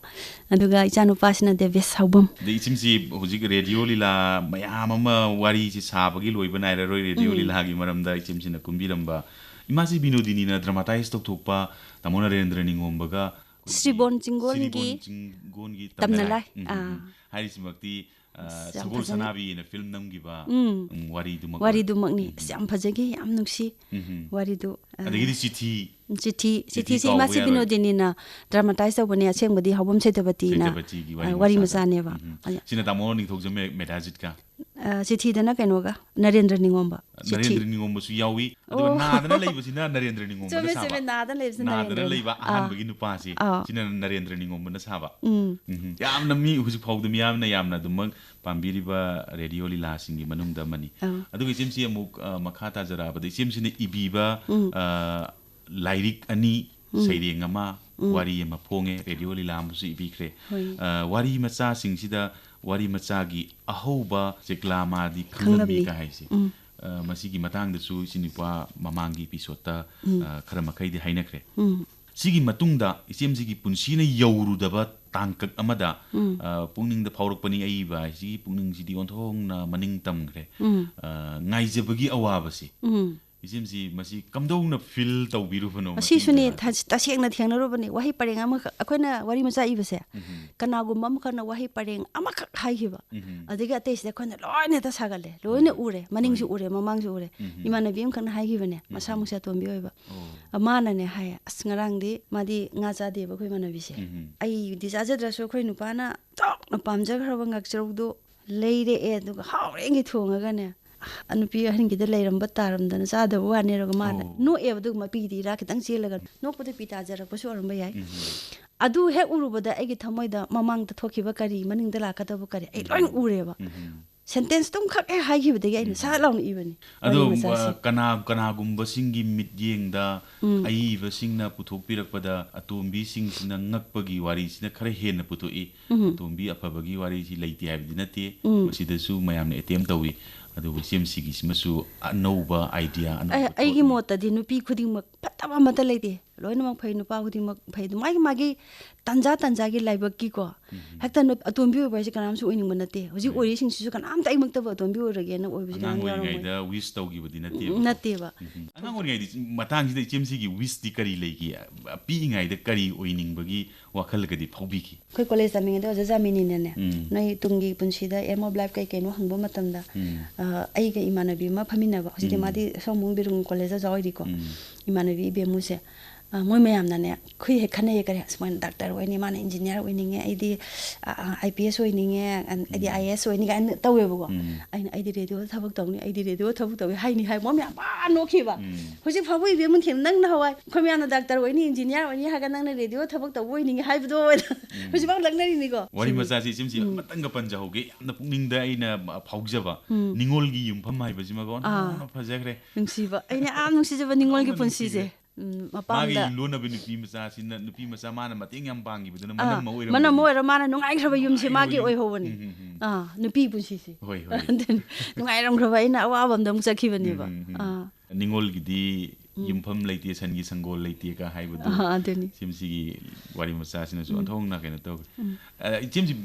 ꯑꯗꯨꯒ ꯏꯆꯥꯅꯨꯄꯥꯁꯤꯅ ꯗꯦꯕꯦꯁ ꯍꯥꯎꯕꯝ꯫ ꯑꯗꯩ ꯏꯆꯦꯝꯁꯤ ꯍꯧꯖꯤꯛ ꯔꯦꯗꯤꯑꯣ ꯂꯤꯂꯥ ꯃꯌꯥꯝ ꯑꯃ ꯋꯥꯔꯤꯁꯤ ꯁꯥꯕꯒꯤ ꯂꯣꯏꯕ ꯅꯥꯏꯔꯔꯣꯏ꯫ ꯔꯦꯗꯤꯑꯣ ꯎꯝ꯫ ꯂꯤꯂꯥꯒꯤ ꯃꯔꯝꯗ ꯏꯆꯦꯝꯁꯤꯅ ꯀꯨꯝꯕꯤꯔꯝꯕ, ꯏꯃꯥꯁꯤ ꯕꯤꯅꯣꯗꯤꯅꯤꯅ ꯗ꯭ꯔꯃꯥꯇꯥꯏꯁ ꯇꯧꯊꯣꯛꯄ, ꯇꯥꯃꯣ ꯅꯔꯦꯟꯗ꯭ꯔ ꯅꯤꯉꯣꯝꯕꯒ ꯑꯩꯈꯣꯏꯒꯤ ꯁ꯭ꯔꯤꯕꯣꯟ ꯆꯤꯡꯒꯣꯟꯒꯤ ꯁ꯭ꯔꯤꯕꯣꯟ ꯆꯤꯡꯒꯣꯟꯒꯤ ꯇꯝꯅ ꯇꯝꯅ ꯂꯥꯏ꯫ ꯂꯥꯏ꯫ ꯎꯝ, ꯑꯥ꯫ ꯎꯝ, ꯎꯝ꯫ ꯍꯥꯏꯔꯤꯁꯤꯃꯛꯇꯤ, ꯑ, ꯑꯁ, ꯌꯥꯝ ꯁꯒꯣꯜ ꯐꯖꯅ꯫ ꯁꯅꯥꯕꯤꯅ ꯐꯤꯂꯝ ꯅꯝꯈꯤꯕ, ꯎꯝ꯫ ꯎꯝ, ꯋꯥꯔꯤꯗꯨꯃꯛ ꯋꯥꯔꯤꯗꯨꯃꯛꯅꯤ꯫ ꯎꯝ, ꯑꯁ, ꯎꯝ꯫ ꯌꯥꯝ ꯐꯖꯈꯤ, ꯌꯥꯝ ꯅꯨꯡꯁꯤ꯫ ꯎꯝ, ꯎꯝ꯫ ꯋꯥꯔꯤꯗꯨ, ꯑ, ꯑꯗꯒꯤꯗꯤ ꯆꯤꯊꯤ꯫ ꯆꯤꯊꯤ, ꯆꯤꯊꯤ ꯆꯤꯊꯤꯁꯤ ꯀꯥꯎꯕ ꯏꯃꯥꯁꯤ ꯌꯥꯔꯣꯏ꯫ ꯕꯤꯅꯣꯗꯤꯅꯤꯅ ꯗ꯭ꯔꯃꯥꯇꯥꯏꯁ ꯇꯧꯕꯅꯦ, ꯑꯁꯦꯡꯕꯗꯤ ꯍꯥꯎꯕꯝ ꯁꯩꯇꯥꯄꯇꯤꯅ, ꯁꯩꯇꯥꯄꯇꯤꯒꯤ ꯋꯥꯔꯤ ꯑ, ꯋꯥꯔꯤ ꯃꯆꯥꯗ꯫ ꯃꯆꯥꯅꯦꯕ꯫ ꯎꯝ, ꯎꯝ꯫ ꯑ, ꯁꯤꯅ ꯇꯥꯃꯣ ꯅꯤꯡꯊꯧꯖꯝ ꯃꯦ-, ꯃꯦꯙꯥꯖꯤꯠꯀ꯫ ꯑ, ꯆꯤꯊꯤꯗꯅ ꯀꯩꯅꯣꯒ, ꯅꯔꯦꯟꯗ꯭ꯔ ꯅꯤꯉꯣꯝꯕ꯫ ꯆꯤꯊꯤ꯫ ꯅꯔꯦꯟꯗ꯭ꯔ ꯅꯤꯉꯣꯝꯕꯁꯨ ꯌꯥꯎꯏ꯫ ꯑꯗꯨꯒ ꯑꯣ꯫ ꯅꯥꯗꯅ ꯂꯩꯕꯁꯤꯅ ꯅꯔꯦꯟꯗ꯭ꯔ ꯅꯤꯉꯣꯝꯕꯅ ꯆꯨꯝꯃꯦ, ꯁꯥꯕ꯫ ꯆꯨꯝꯃꯦ, ꯅꯥꯗꯅ ꯂꯩꯕꯁꯤꯅ ꯅꯥꯗꯅ ꯅꯔꯦꯟꯗ꯭ꯔ꯫ ꯂꯩꯕ ꯑꯥ꯫ ꯑꯍꯥꯟꯕꯒꯤ ꯅꯨꯄꯥꯁꯤ꯫ ꯑꯥ꯫ ꯁꯤꯅ ꯅꯔꯦꯟꯗ꯭ꯔ ꯅꯤꯉꯣꯝꯕꯅ ꯁꯥꯕ꯫ ꯎꯝ꯫ ꯎꯝ꯫ ꯌꯥꯝꯅ ꯃꯤ ꯍꯧꯖꯤꯛ ꯐꯥꯎꯗ ꯃꯤꯌꯥꯝꯅ ꯌꯥꯝꯅ ꯑꯗꯨꯃꯛ ꯄꯥꯝꯕꯤꯔꯤꯕ ꯔꯦꯗꯤꯑꯣ ꯂꯤꯂꯥꯁꯤꯡꯒꯤ ꯃꯅꯨꯡꯗ ꯑꯃꯅꯤ꯫ ꯑꯥ꯫ ꯑꯗꯨꯒ ꯏꯆꯦꯝꯁꯤ ꯑꯃꯨꯛ, ꯑ, ꯃꯈꯥ ꯇꯥꯖꯔꯛꯑꯕꯗ ꯏꯆꯦꯝꯁꯤꯅ ꯏꯕꯤꯕ, ꯎꯝ꯫ ꯑ, ꯂꯥꯏꯔꯤꯛ ꯑꯅꯤ, ꯎꯝ꯫ ꯁꯩꯔꯦꯡ ꯑꯃ, ꯎꯝ꯫ ꯋꯥꯔꯤ ꯑꯃ ꯐꯣꯡꯉꯦ, ꯔꯦꯗꯤꯑꯣ ꯂꯤꯂꯥ ꯑꯃꯁꯨ ꯏꯕꯤꯈ꯭ꯔꯦ꯫ ꯍꯣꯏ꯫ ꯑ, ꯋꯥꯔꯤ ꯃꯆꯥꯁꯤꯡꯁꯤꯗ ꯋꯥꯔꯤ ꯃꯆꯥꯒꯤ ꯑꯍꯧꯕ ꯆꯦꯛꯂꯥ ꯃꯥꯗꯤ ꯈꯪꯂꯝꯃꯤ ꯈꯪꯂꯝꯃꯤ꯫ ꯀ ꯍꯥꯏꯁꯦ꯫ ꯎꯝ꯫ ꯑ, ꯃꯁꯤꯒꯤ ꯃꯇꯥꯡꯗꯁꯨ ꯏꯆꯤꯟ ꯅꯨꯄꯥ ꯃꯃꯥꯡꯒꯤ ꯏꯄꯤꯁꯣꯠꯇ, ꯎꯝ꯫ ꯑ, ꯈꯔ ꯃꯈꯩꯗꯤ ꯍꯥꯏꯅꯈ꯭ꯔꯦ꯫ ꯎꯝ꯫ ꯁꯤꯒꯤ ꯃꯇꯨꯡꯗ ꯏꯆꯦꯝꯁꯤꯒꯤ ꯄꯨꯟꯁꯤꯅ ꯌꯧꯔꯨꯗꯕ ꯇꯥꯡꯀꯛ ꯑꯃꯗ, ꯎꯝ꯫ ꯑ, ꯄꯨꯛꯅꯤꯡꯗ ꯐꯥꯎꯔꯛꯄꯅꯤ ꯑꯏꯕ ꯍꯥꯏꯁꯤꯒꯤ ꯄꯨꯛꯅꯤꯡꯁꯤꯗꯤ ꯑꯣꯟꯊꯣꯛꯅ ꯃꯅꯤꯡ ꯇꯝꯈ꯭ꯔꯦ꯫ ꯎꯝ꯫ ꯑ, ꯉꯥꯏꯖꯕꯒꯤ ꯑꯋꯥꯕꯁꯤ꯫ ꯎꯝ꯫ ꯏꯆꯦꯝꯁꯤ ꯃꯁꯤ ꯀꯝꯗꯧꯅ ꯐꯤꯜ ꯇꯧꯕꯤꯔꯨꯕꯅꯣ ꯑꯁꯤꯁꯨꯅꯦ, ꯃꯇꯨꯡꯗ? ꯊ-, ꯇꯁꯦꯡꯅ ꯊꯦꯡꯅꯔꯨꯕꯅꯦ꯫ ꯋꯥꯍꯩ ꯄꯔꯦꯡ ꯑꯃꯈꯛ, ꯑꯩꯈꯣꯏꯅ ꯋꯥꯔꯤ ꯃꯆꯥ ꯏꯕꯁꯦ, ꯎꯝ꯫ ꯀꯅꯥꯒꯨꯝꯕ ꯑꯃꯈꯛꯅ ꯋꯥꯍꯩ ꯄꯔꯦꯡ ꯑꯃꯈꯛ ꯍꯥꯏꯈꯤꯕ, ꯎꯝ꯫ ꯑꯗꯒꯤ ꯑꯇꯩꯁꯤꯗ ꯑꯩꯈꯣꯏꯅ ꯂꯣꯏꯅ ꯍꯦꯛꯇ ꯁꯥꯒꯠꯂꯦ, ꯂꯣꯏꯅ ꯎꯝ꯫ ꯎꯔꯦ, ꯃꯅꯤꯡꯁꯨ ꯍꯣꯏ꯫ ꯎꯔꯦ, ꯃꯃꯥꯡꯁꯨ ꯎꯔꯦ꯫ ꯎꯝ꯫ ꯏꯃꯥꯟꯅꯕꯤ ꯑꯃꯈꯛꯅ ꯍꯥꯏꯈꯤꯕꯅꯦ, ꯃꯁꯥ ꯎꯝ꯫ ꯃꯁꯥ ꯇꯣꯝꯕꯤ ꯑꯣꯏꯕ꯫ ꯑꯣ꯫ ꯑ, ꯃꯥꯅꯅꯦ ꯍꯥꯏꯌꯦ, "ꯑꯁ, ꯉꯔꯥꯡꯗꯤ ꯃꯥꯗꯤ ꯉꯥ ꯆꯥꯗꯦꯕ ꯑꯩꯈꯣꯏ ꯏꯃꯥꯟꯅꯕꯤꯁꯦ꯫ ꯎꯝ꯫ ꯑꯩꯗꯤ ꯆꯥꯖꯗ꯭ꯔꯁꯨ ꯑꯩꯈꯣꯏ ꯅꯨꯄꯥꯅ ꯆꯥꯎꯅ ꯄꯥꯝꯖꯈ꯭ꯔꯕ ꯉꯥꯛꯆꯧꯗꯣ ꯂꯩꯔꯛꯑꯦ, ꯑꯗꯨꯒ ꯍꯥꯎꯔꯦꯡꯒꯤ ꯊꯣꯡꯉꯒꯅꯦ, ꯑ, ꯅꯨꯄꯤ ꯑꯍꯟꯒꯤꯗ ꯂꯩꯔꯝꯕ ꯇꯥꯔꯝꯗꯅ ꯆꯥꯗꯕ ꯋꯥꯅꯦ", ꯑꯗꯨꯒ ꯃꯥꯅ ꯑꯣ꯫ ꯅꯣꯛꯑꯦꯕ, ꯑꯗꯨꯒ ꯃꯄꯤꯗꯤ ꯏꯔꯥ ꯈꯤꯇꯪ ꯆꯦꯜꯂꯒ ꯅꯣꯛꯄꯗ ꯄꯤ ꯇꯥꯖꯔꯛꯄꯁꯨ ꯑꯣꯏꯔꯝꯕ ꯌꯥꯏ꯫ ꯎꯝ꯫ ꯑꯗꯨ ꯍꯦꯛ ꯎꯔꯨꯕꯗ ꯑꯩꯒꯤ ꯊꯃꯣꯏꯗ ꯃꯃꯥꯡꯗ ꯊꯣꯛꯈꯤꯕ ꯀꯔꯤ, ꯃꯅꯤꯡꯗ ꯂꯥꯛꯀꯗꯕ ꯀꯔꯤ, ꯑꯩ ꯂꯣꯏꯅ ꯎꯝ꯫ ꯎꯔꯦꯕ꯫ ꯎꯝ꯫ ꯁꯦꯟꯇꯦꯟꯁ ꯇꯨꯝꯈꯛ ꯍꯦꯛ ꯍꯥꯏꯈꯤꯕꯗꯒꯤ ꯑꯩꯅ ꯎꯝ꯫ ꯁꯠ ꯂꯥꯎꯅ ꯏꯕꯅꯤ, ꯑꯗꯣ, ꯋꯥꯔꯤ ꯃꯆꯥꯁꯦ꯫ ꯑ, ꯀꯅꯥ-, ꯀꯅꯥꯒꯨꯝꯕꯁꯤꯡꯒꯤ ꯃꯤꯠꯌꯦꯡꯗ ꯎꯝ꯫ ꯑꯏꯕꯁꯤꯡꯅ ꯄꯨꯊꯣꯛꯄꯤꯔꯛꯄꯗ ꯑꯇꯣꯝꯕꯤꯁꯤꯡꯁꯤꯅ ꯉꯛꯄꯒꯤ ꯋꯥꯔꯤꯁꯤꯅ ꯈꯔ ꯍꯦꯟꯅ ꯄꯨꯊꯣꯛꯏ꯫ ꯎꯝ꯫ ꯑꯇꯣꯝꯕꯤ ꯑꯐꯕꯒꯤ ꯋꯥꯔꯤꯁꯤ ꯂꯩꯇꯦ ꯍꯥꯏꯕꯗꯤ ꯅꯠꯇꯦ꯫ ꯎꯝ꯫ ꯃꯁꯤꯗꯁꯨ ꯃꯌꯥꯝꯅ ꯑꯦꯇꯦꯝ ꯇꯧꯏ꯫ ꯑꯗꯨꯕꯨ ꯏꯆꯦꯝꯁꯤꯒꯤꯁꯤꯃꯁꯨ ꯑꯅꯧꯕ ꯑꯥꯏꯗꯤꯌꯥ, ꯑꯅꯧꯕ ꯑꯩ-, ꯑꯩꯒꯤ ꯊꯣꯛꯏ꯫ ꯃꯣꯠꯇꯗꯤ ꯅꯨꯄꯤ ꯈꯨꯗꯤꯡꯃꯛ ꯐꯠ ꯐꯠꯇꯕ ꯑꯃꯠꯇ ꯂꯩꯇꯦ꯫ ꯂꯣꯏꯅꯃꯛ ꯐꯩ, ꯅꯨꯄꯥ ꯈꯨꯗꯤꯡꯃꯛ ꯐꯩ꯫ ꯑꯗꯨ ꯃꯥꯒꯤ ꯃꯥꯒꯤ ꯇꯥꯟꯖꯥ ꯇꯥꯟꯖꯥꯒꯤ ꯂꯥꯏꯕꯛꯀꯤꯀꯣ, ꯍꯦꯛꯇ ꯅꯨ-, ꯑꯇꯣꯝꯕꯤ ꯑꯣꯏꯕ ꯍꯥꯏꯁꯦ ꯀꯅꯥꯝꯁꯨ ꯑꯣꯏꯅꯤꯡꯕ ꯅꯠꯇꯦ꯫ ꯍꯧꯖꯤꯛ ꯑꯣꯏꯔꯤꯁꯤꯡꯁꯤꯁꯨ ꯀꯅꯥꯝꯇ ꯑꯩꯃꯛꯇꯕꯨ ꯑꯇꯣꯝꯕꯤ ꯑꯣꯏꯔꯒꯦꯅ ꯑꯣꯏꯕꯁꯦ ꯑꯉꯥꯡ ꯀꯅꯥꯝ ꯌꯥꯎꯔꯝꯃꯣꯏ꯫ ꯑꯣꯏꯔꯤꯉꯩꯗ ꯋꯤꯁ ꯇꯧꯈꯤꯕꯗꯤ ꯅꯠꯇꯦꯕ꯫ ꯅꯠꯇꯦꯕ꯫ ꯎꯝ꯫ ꯑꯉꯥꯡ ꯑꯣꯏꯔꯤꯉꯩꯗ ꯃꯇꯥꯡꯁꯤꯗ ꯏꯆꯦꯝꯁꯤꯒꯤ ꯋꯤꯁꯇꯤ ꯀꯔꯤ ꯂꯩꯒꯦ? ꯄꯤꯛꯏꯉꯩꯗ ꯀꯔꯤ ꯑꯣꯏꯅꯤꯡꯕꯒꯤ ꯋꯥꯈꯜꯒꯗꯤ ꯐꯥꯎꯕꯤꯈꯤ? ꯑꯩꯈꯣꯏ ꯀꯣꯂꯦꯖ ꯇꯝꯃꯤꯉꯩꯗ ꯑꯣꯖꯥ ꯖꯥꯃꯤꯅꯤꯅꯅꯦ, ꯎꯝ꯫ "ꯅꯣꯏ ꯇꯨꯡꯒꯤ ꯄꯨꯟꯁꯤꯗ aim of life ꯀꯩ ꯀꯩꯅꯣ?" ꯍꯪꯕ ꯃꯇꯝꯗ, ꯎꯝ꯫ ꯑ, ꯑꯩꯒ ꯏꯃꯥꯟꯅꯕꯤ ꯑꯃ ꯐꯝꯃꯤꯟꯅꯕ, ꯍꯧꯖꯤꯛꯇꯤ ꯎꯝ꯫ ꯃꯥꯗꯤ ꯁꯣꯝꯕꯨꯡ ꯕꯤꯔꯨꯡ ꯀꯣꯂꯦꯖꯇ ꯑꯣꯖꯥ ꯑꯣꯏꯔꯤꯀꯣ, ꯎꯝ꯫ ꯏꯃꯥꯟꯅꯕꯤ ꯏꯕꯦꯝꯃꯨꯁꯦ, ꯑ, ꯃꯣꯏ ꯃꯌꯥꯝꯅꯅꯦ, ꯑꯩꯈꯣꯏ ꯍꯦꯛ ꯈꯟꯅꯩꯌꯦ, "ꯀꯔꯤ, ꯑꯁ, ꯃꯥꯅ ꯗꯥꯛꯇꯔ ꯑꯣꯏꯅꯤ, ꯃꯥꯅ ꯏꯟꯖꯤꯅꯤꯌꯥꯔ ꯑꯣꯏꯅꯤꯡꯉꯦ, ꯑꯩꯗꯤ, ꯑ, ꯑ, ꯑꯥꯏ ꯄꯤ ꯑꯦꯁ ꯑꯣꯏꯅꯤꯡꯉꯦ, ꯑ, ꯑꯩꯗꯤ ꯎꯝ꯫ ꯑꯥꯏ ꯑꯦ ꯑꯦꯁ ꯑꯣꯏꯅꯤ" ꯀꯥꯏꯅ ꯇꯧꯋꯦꯕꯀꯣ꯫ ꯎꯝ꯫ ꯑꯩꯅ, "ꯑꯩꯗꯤ ꯔꯦꯗꯤꯑꯣꯗ ꯊꯕꯛ ꯇꯧꯅꯤ, ꯑꯩꯗꯤ ꯔꯦꯗꯤꯑꯣꯗ ꯊꯕꯛ ꯇꯧꯅꯤ" ꯍꯥꯏꯅꯤ ꯍꯥꯏ, ꯃꯣꯏ ꯃꯌꯥꯝ ꯄꯥ ꯅꯣꯛꯈꯤꯕ꯫ ꯎꯝ꯫ ꯍꯧꯖꯤꯛ ꯐꯥꯎꯕ ꯏꯕꯦꯝꯃ ꯊꯦꯡꯅ, "ꯅꯪ ꯅꯍꯥꯟꯋꯥꯏ ꯑꯩꯈꯣꯏ ꯃꯌꯥꯝꯅ ꯗꯥꯛꯇꯔ ꯑꯣꯏꯅꯤ, ꯏꯟꯖꯤꯅꯤꯌꯥꯔ ꯑꯣꯏꯅꯤ ꯍꯥꯏꯔꯒ ꯅꯪꯅ ꯔꯦꯗꯤꯑꯣ ꯊꯕꯛ ꯇꯧꯕ ꯑꯣꯏꯅꯤꯡꯉꯦ ꯍꯥꯏꯕꯗꯣ" ꯍꯧꯖꯤꯛꯐꯥꯎ ꯂꯛꯅꯔꯤꯅꯤꯀꯣ꯫ ꯋꯥꯔꯤ ꯁꯤꯅꯤ꯫ ꯃꯆꯥꯁꯤ ꯏꯆꯦꯝꯁꯤ ꯎꯝ꯫ ꯑꯃꯇꯪꯒ ꯄꯟꯖꯍꯧꯒꯦ, ꯌꯥꯝꯅ ꯄꯨꯛꯅꯤꯡꯗ ꯑꯩꯅ ꯐꯥꯎꯖꯕ ꯎꯝ꯫ ꯅꯤꯉꯣꯜꯒꯤ ꯌꯨꯝꯐꯝ ꯍꯥꯏꯕꯁꯤꯃꯀꯣ, ꯑꯥ꯫ ꯑꯣꯟꯊꯣꯛꯅ ꯐꯖꯈ꯭ꯔꯦ꯫ ꯅꯨꯡꯁꯤꯕ, ꯑꯩꯅ ꯌꯥꯝ ꯅꯨꯡꯁꯤꯖꯕ ꯅꯤꯉꯣꯜꯒꯤ ꯑꯣꯟꯊꯣꯛꯅ ꯄꯨꯟꯁꯤꯁꯦ꯫ ꯅꯨꯡꯁꯤꯈ꯭ꯔꯦ꯫ ꯎꯝ, ꯃꯥꯒꯤ ꯃꯄꯥꯝꯗ ꯂꯣꯟꯅꯕꯤ ꯅꯨꯄꯤ ꯃꯆꯥꯁꯤꯅ, ꯅꯨꯄꯤ ꯃꯆꯥ ꯃꯥꯅ ꯃꯇꯦꯡ ꯌꯥꯝ ꯄꯥꯡꯈꯤꯕꯗꯨꯅ ꯑꯥ, ꯃꯅꯝ ꯑꯃ ꯑꯣꯏꯔꯝꯕꯒꯤ꯫ ꯃꯅꯝ ꯑꯃ ꯑꯣꯏꯔ ꯃꯥꯅ ꯅꯨꯡꯉꯥꯏꯈ꯭ꯔꯕ ꯌꯨꯝꯁꯦ ꯃꯥꯒꯤ ꯅꯨꯡꯉꯥꯏꯈ꯭ꯔꯕ ꯌꯨꯝ꯫ ꯑꯣꯏꯍꯧꯕꯅꯤ꯫ ꯎꯝ, ꯎꯝ, ꯎꯝ꯫ ꯑꯥ, ꯅꯨꯄꯤ ꯄꯨꯟꯁꯤꯁꯦ꯫ ꯍꯣꯏ, ꯍꯣꯏ꯫ ꯑꯗꯨꯅꯤ, ꯅꯨꯡꯉꯥꯏꯔꯝꯈ꯭ꯔꯕ ꯑꯩꯅ ꯑꯋꯥꯕ ꯑꯝꯗ ꯑꯃꯨꯛ ꯆꯠꯈꯤꯕꯅꯦꯕ꯫ ꯎꯝ, ꯎꯝ, ꯎꯝ꯫ ꯑꯥ꯫ ꯅꯤꯉꯣꯜꯒꯤꯗꯤ ꯎꯝ꯫ ꯌꯨꯝꯐꯝ ꯂꯩꯇꯦ, ꯁꯟꯒꯤ ꯁꯪꯒꯣꯜ ꯂꯩꯇꯦꯒ ꯍꯥꯏꯕꯗꯨ꯫ ꯑꯥ, ꯑꯗꯨꯅꯤ꯫ ꯁꯤꯝꯁꯤꯒꯤ ꯋꯥꯔꯤ ꯃꯆꯥꯁꯤꯅꯁꯨ ꯎꯝ꯫ ꯑꯣꯟꯊꯣꯛꯅ ꯀꯩꯅꯣ ꯇꯧꯈ꯭ꯔꯦ꯫ ꯎꯝ꯫ ꯑ, ꯏꯆꯦꯝꯁꯤ,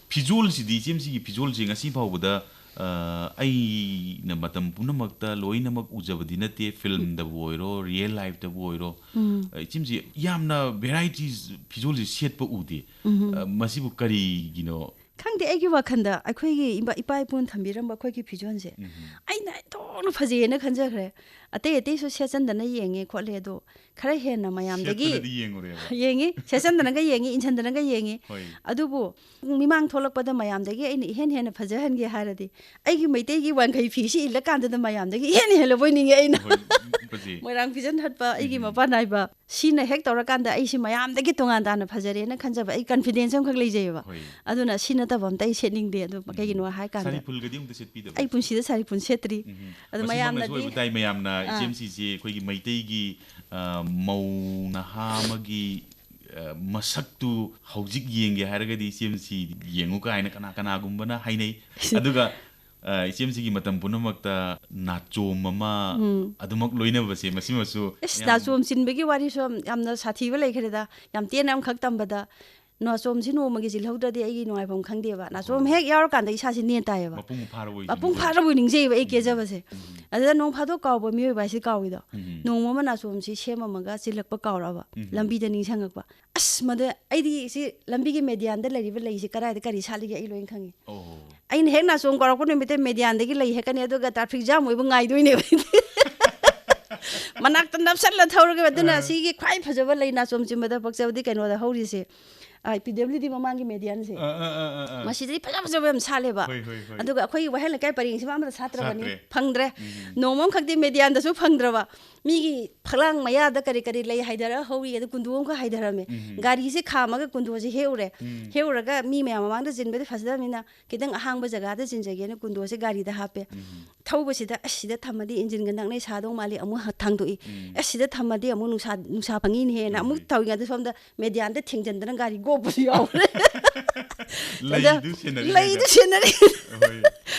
ꯐꯤꯖꯣꯜꯁꯤꯗꯤ, ꯏꯆꯦꯝꯁꯤꯒꯤ ꯐꯤꯖꯣꯜꯁꯤ ꯉꯁꯤ ꯐꯥꯎꯕꯗ, ꯑ, ꯑꯩꯅ ꯃꯇꯝ ꯄꯨꯝꯅꯃꯛꯇ ꯂꯣꯏꯅꯃꯛ ꯎꯖꯕꯗꯤ ꯅꯠꯇꯦ, ꯐꯤꯂꯝꯗꯕꯨ ꯑꯣꯏꯔꯣ, ꯔꯤꯌꯦꯜ ꯂꯥꯏꯐꯇꯕꯨ ꯑꯣꯏꯔꯣ꯫ ꯎꯝ꯫ ꯑ, ꯏꯆꯦꯝꯁꯤ, ꯌꯥꯝꯅ ꯚꯦꯔꯥꯏꯇꯤꯁ ꯐꯤꯖꯣꯜꯁꯤ ꯁꯦꯠꯄ ꯎꯗꯦ꯫ ꯎꯝ꯫ ꯑ, ꯃꯁꯤꯕꯨ ꯀꯔꯤꯒꯤꯅꯣ? ꯈꯪꯗꯦ, ꯑꯩꯒꯤ ꯋꯥꯈꯜꯗ ꯑꯩꯈꯣꯏꯒꯤ ꯏꯄꯥ, ꯏꯄꯥ ꯏꯄꯨꯅ ꯊꯝꯕꯤꯔꯝꯕ ꯑꯩꯈꯣꯏꯒꯤ ꯐꯤꯖꯣꯜꯁꯦ ꯎꯝ꯫ ꯑꯩꯅ ꯑꯩ ꯊꯣꯛꯅ ꯐꯖꯩꯌꯦꯅ ꯈꯟꯖꯈ꯭ꯔꯦ꯫ ꯑꯇꯩ ꯑꯇꯩꯁꯨ ꯁꯦꯠꯆꯟꯗꯅ ꯌꯦꯡꯉꯦ ꯈꯣꯠꯂꯦ, ꯑꯗꯣ ꯈꯔ ꯍꯦꯟꯅ ꯃꯌꯥꯝꯗꯒꯤ ꯁꯦꯠꯄꯗꯗꯤ ꯌꯦꯡꯉꯨꯔꯦꯕ꯫ ꯌꯦꯡꯉꯤ, ꯁꯦꯠꯆꯟꯗꯅꯒ ꯌꯦꯡꯉꯤ, ꯏꯟꯁꯤꯟꯗꯅꯒ ꯌꯦꯡꯉꯤ꯫ ꯍꯣꯏ꯫ ꯑꯗꯨꯕꯨ ꯃꯤꯃꯥꯡ ꯊꯣꯛꯂꯛꯄꯗ ꯃꯌꯥꯝꯗꯒꯤ ꯑꯩꯅ ꯏꯍꯦꯟ ꯍꯦꯟꯅ ꯐꯖꯍꯟꯒꯦ ꯍꯥꯏꯔꯗꯤ, ꯑꯩꯒꯤ ꯃꯩꯇꯩꯒꯤ ꯋꯥꯡꯈꯩ ꯐꯤꯁꯤ ꯏꯜꯂꯀꯥꯟꯗꯗ ꯃꯌꯥꯝꯗꯒꯤ ꯏꯍꯦꯟ ꯍꯦꯜꯂꯕꯣꯏ ꯅꯤꯡꯉꯤ ꯑꯩꯅ꯫ ꯍꯣꯏ, ꯐꯖꯩ꯫ ꯃꯣꯏꯔꯥꯡ ꯐꯤꯖꯟ ꯍꯠꯄ ꯑꯩꯒꯤ ꯎꯝ꯫ ꯃꯄꯥꯟ ꯅꯥꯏꯕ ꯁꯤꯅ ꯍꯦꯛ ꯇꯧꯔꯀꯥꯟꯗ ꯑꯩꯁꯤ ꯃꯌꯥꯝꯗꯒꯤ ꯇꯣꯉꯥꯟ ꯇꯥꯅ ꯐꯖꯔꯦꯅ ꯈꯟꯖꯕ, ꯑꯩ ꯀꯟꯐꯤꯗꯦꯟꯁ ꯑꯃꯈꯛ ꯂꯩꯖꯩꯑꯕ꯫ ꯍꯣꯏ꯫ ꯑꯗꯨꯅ ꯁꯤ ꯅꯠꯇꯕ ꯑꯝꯇ ꯑꯩ ꯁꯦꯠꯅꯤꯡꯗꯦ꯫ ꯑꯗꯨ ꯎꯝ꯫ ꯀꯩꯒꯤꯅꯣ ꯍꯥꯏ ꯀꯥꯟꯗ ꯁꯥꯔꯤ ꯐꯨꯜꯒꯗꯤ ꯑꯃꯨꯛꯇ ꯁꯦꯠꯄꯤꯗꯕ꯭ꯔꯥ? ꯑꯩ ꯄꯨꯟꯁꯤꯗ ꯁꯥꯔꯤ ꯐꯨꯜ ꯁꯦꯠꯇ꯭ꯔꯤ꯫ ꯎꯝ꯫ ꯑꯗꯨ ꯃꯁꯤꯃꯛꯅꯁꯨ ꯃꯌꯥꯝꯅꯗꯤ ꯑꯣꯏꯕ ꯇꯥꯏ, ꯃꯌꯥꯝꯅ ꯑꯥ꯫ ꯏꯆꯦꯝꯁꯤꯁꯦ ꯑꯩꯈꯣꯏꯒꯤ ꯃꯩꯇꯩꯒꯤ, ꯑ, ꯃꯧ ꯅꯍꯥ ꯑꯃꯒꯤ, ꯑ, ꯃꯁꯛꯇꯨ ꯍꯧꯖꯤꯛ ꯌꯦꯡꯒꯦ ꯍꯥꯏꯔꯒꯗꯤ ꯏꯆꯦꯝꯁꯤ ꯌꯦꯡꯉꯨ ꯀꯥꯏꯅ ꯀꯅꯥ ꯀꯅꯥꯒꯨꯝꯕꯅ ꯍꯥꯏꯅꯩ꯫ ꯑꯗꯨꯒ ꯑ, ꯏꯆꯦꯝꯁꯤꯒꯤ ꯃꯇꯝ ꯄꯨꯝꯅꯃꯛꯇ ꯅꯥꯆꯣꯝ ꯑꯃ ꯎꯝ꯫ ꯑꯗꯨꯃꯛ ꯂꯣꯏꯅꯕꯁꯦ, ꯃꯁꯤꯃꯁꯨ ꯑꯁ, ꯌꯥꯝ ꯅꯥꯆꯣꯝ ꯆꯤꯟꯕꯒꯤ ꯋꯥꯔꯤꯁꯨ ꯌꯥꯝ, ꯌꯥꯝꯅ ꯁꯥꯊꯤꯕ ꯂꯩꯈ꯭ꯔꯦꯗ꯫ ꯌꯥꯝ ꯇꯦꯟꯅ ꯑꯃꯈꯛ ꯇꯝꯕꯗ, ꯅꯥꯆꯣꯝꯁꯤ ꯅꯣꯡꯃꯒꯤ ꯆꯤꯜꯍꯧꯗ꯭ꯔꯗꯤ ꯑꯩꯒꯤ ꯅꯨꯡꯉꯥꯏꯐꯝ ꯈꯪꯗꯦꯕ꯫ ꯅꯥꯆꯣꯝ ꯑꯣ꯫ ꯍꯦꯛ ꯌꯥꯎꯔꯀꯥꯟꯗ ꯏꯁꯥꯁꯤ ꯅꯦꯟ ꯇꯥꯏꯌꯦꯕ꯫ ꯃꯄꯨꯡ ꯐꯥꯔꯕꯣꯏ ꯃꯄꯨꯡ ꯅꯤꯡꯖꯩ꯫ ꯐꯥꯔꯕꯣꯏ ꯅꯤꯡꯖꯩꯕ ꯑꯩ ꯎꯝ꯫ ꯀꯦꯖꯕꯁꯦ꯫ ꯎꯝ꯫ ꯑꯗꯨꯗ ꯅꯣꯡ ꯐꯥꯗꯣꯛ ꯀꯥꯎꯕ ꯃꯤꯑꯣꯏꯕ ꯍꯥꯏꯁꯤ ꯀꯥꯎꯏꯗꯣ꯫ ꯎꯝ꯫ ꯅꯣꯡꯃ ꯑꯃ ꯅꯥꯆꯣꯝꯁꯤ ꯁꯦꯝꯃꯝꯃꯒ ꯆꯤꯜꯂꯛꯄ ꯀꯥꯎꯔꯛꯑꯕ꯫ ꯎꯝ꯫ ꯂꯝꯕꯤꯗ ꯅꯤꯡꯁꯤꯡꯉꯛꯄ꯫ ꯑꯁ, ꯃꯗꯨ ꯑꯩꯗꯤ ꯁꯤ ꯂꯝꯕꯤꯒꯤ ꯃꯦꯗꯤꯌꯥꯟꯗ ꯂꯩꯔꯤꯕ ꯂꯩꯁꯤ ꯀꯗꯥꯏꯗ ꯀꯔꯤ ꯁꯥꯠꯂꯤꯒꯦ ꯑꯩ ꯂꯣꯏꯅ ꯈꯪꯉꯤ꯫ ꯑꯣ꯫ ꯑꯩꯅ ꯍꯦꯛ ꯅꯥꯆꯣꯝ ꯀꯥꯎꯔꯛꯄ ꯅꯨꯃꯤꯠꯇ ꯃꯦꯗꯤꯌꯥꯟꯗꯒꯤ ꯂꯩ ꯍꯦꯛꯀꯅꯤ, ꯑꯗꯨꯒ ꯇ꯭ꯔꯥꯐꯤꯛ ꯖꯥꯝ ꯑꯣꯏꯕ ꯉꯥꯏꯗꯣꯏꯅꯦꯕ꯫ ꯃꯅꯥꯛꯇ ꯅꯞꯁꯜꯂ ꯊꯧꯔꯒ, ꯑꯗꯨꯅ ꯑꯥ꯫ ꯁꯤꯒꯤ ꯈ꯭ꯋꯥꯏ ꯐꯖꯕ ꯂꯩ ꯅꯥꯆꯣꯝ ꯆꯤꯟꯕꯗ ꯄꯛꯆꯕꯗꯤ ꯀꯩꯅꯣꯗ ꯍꯧꯔꯤꯁꯦ꯫ ꯑꯥ, ꯄꯤ ꯗꯕ꯭ꯂꯤꯎ ꯗꯤ ꯃꯃꯥꯡꯒꯤ ꯃꯦꯗꯤꯌꯥꯟꯁꯦ꯫ ꯑꯥ, ꯑꯥ, ꯑꯥ, ꯑꯥ, ꯑꯥ꯫ ꯃꯁꯤꯗꯗꯤ ꯐꯖ ꯐꯖꯕ ꯌꯥꯝ ꯁꯥꯠꯂꯦꯕ꯫ ꯍꯣꯏ, ꯍꯣꯏ, ꯍꯣꯏ꯫ ꯑꯗꯨꯒ ꯑꯩꯈꯣꯏꯒꯤ ꯋꯥꯍꯦꯡ ꯂꯩꯀꯥꯏ ꯄꯔꯦꯡꯁꯤꯃ ꯑꯃꯠꯇ ꯁꯥꯠꯇ꯭ꯔꯕꯅꯤ꯫ ꯁꯥꯠꯇ꯭ꯔꯦ꯫ ꯐꯪꯗ꯭ꯔꯦ꯫ ꯎꯝ꯫ ꯅꯣꯡꯃ ꯑꯃꯈꯛꯇꯤ ꯃꯦꯗꯤꯌꯥꯟꯗꯁꯨ ꯐꯪꯗ꯭ꯔꯕ꯫ ꯃꯤꯒꯤ ꯐꯛꯂꯥꯡ ꯃꯌꯥꯗ ꯀꯔꯤ ꯀꯔꯤ ꯂꯩ ꯍꯥꯏꯗꯔ ꯍꯧꯔꯤ, ꯑꯗꯨ ꯀꯨꯟꯗꯣ ꯑꯃꯈꯛ ꯍꯥꯏꯗꯔꯝꯃꯦ꯫ ꯎꯝ꯫ ꯒꯥꯔꯤꯁꯦ ꯈꯥꯝꯃꯒ ꯀꯨꯟꯗꯣꯁꯦ ꯍꯦꯛꯎꯔꯦ꯫ ꯎꯝ꯫ ꯍꯦꯛꯎꯔꯒ ꯃꯤ ꯃꯌꯥꯝ ꯃꯃꯥꯡꯗ ꯆꯤꯟꯕꯗꯤ ꯐꯖꯗꯕꯅꯤꯅ ꯈꯤꯇꯪ ꯑꯍꯥꯡꯕ ꯖꯒꯥꯗ ꯆꯤꯟꯖꯒꯦꯅ ꯀꯨꯟꯗꯣꯁꯦ ꯒꯥꯔꯤꯗ ꯍꯥꯞꯄꯦ꯫ ꯎꯝ꯫ ꯊꯧꯕꯁꯤꯗ, "ꯑꯁ, ꯁꯤꯗ ꯊꯝꯃꯗꯤ ꯏꯟꯖꯤꯟꯒ ꯅꯛꯅꯩ ꯁꯥꯗꯧ ꯃꯥꯜꯂꯤ", ꯑꯃꯨꯛ ꯍ-, ꯊꯥꯡꯗꯣꯛꯏ꯫ ꯎꯝ꯫ "ꯑꯁ, ꯁꯤꯗ ꯊꯝꯃꯗꯤ ꯑꯃꯨꯛ ꯅꯨꯡꯁꯥ, ꯅꯨꯡꯁꯥ ꯐꯪꯉꯤꯅꯦꯍꯦꯅ" ꯎꯝ꯫ ꯑꯃꯨꯛ ꯇꯧꯔꯤꯉꯩꯗ ꯁꯣꯝꯗ ꯃꯦꯗꯤꯌꯥꯟꯗ ꯊꯦꯡꯖꯤꯟꯗꯅ ꯒꯥꯔꯤ ꯒꯣꯞꯄꯁꯨ ꯌꯥꯎꯔꯦ꯫ ꯑꯗ ꯂꯩꯗꯨ ꯁꯦꯟꯅꯔꯤꯉꯩꯗ꯫ ꯂꯩꯗꯨ ꯁꯦꯟꯅꯔꯤ꯫ ꯍꯣꯏ꯫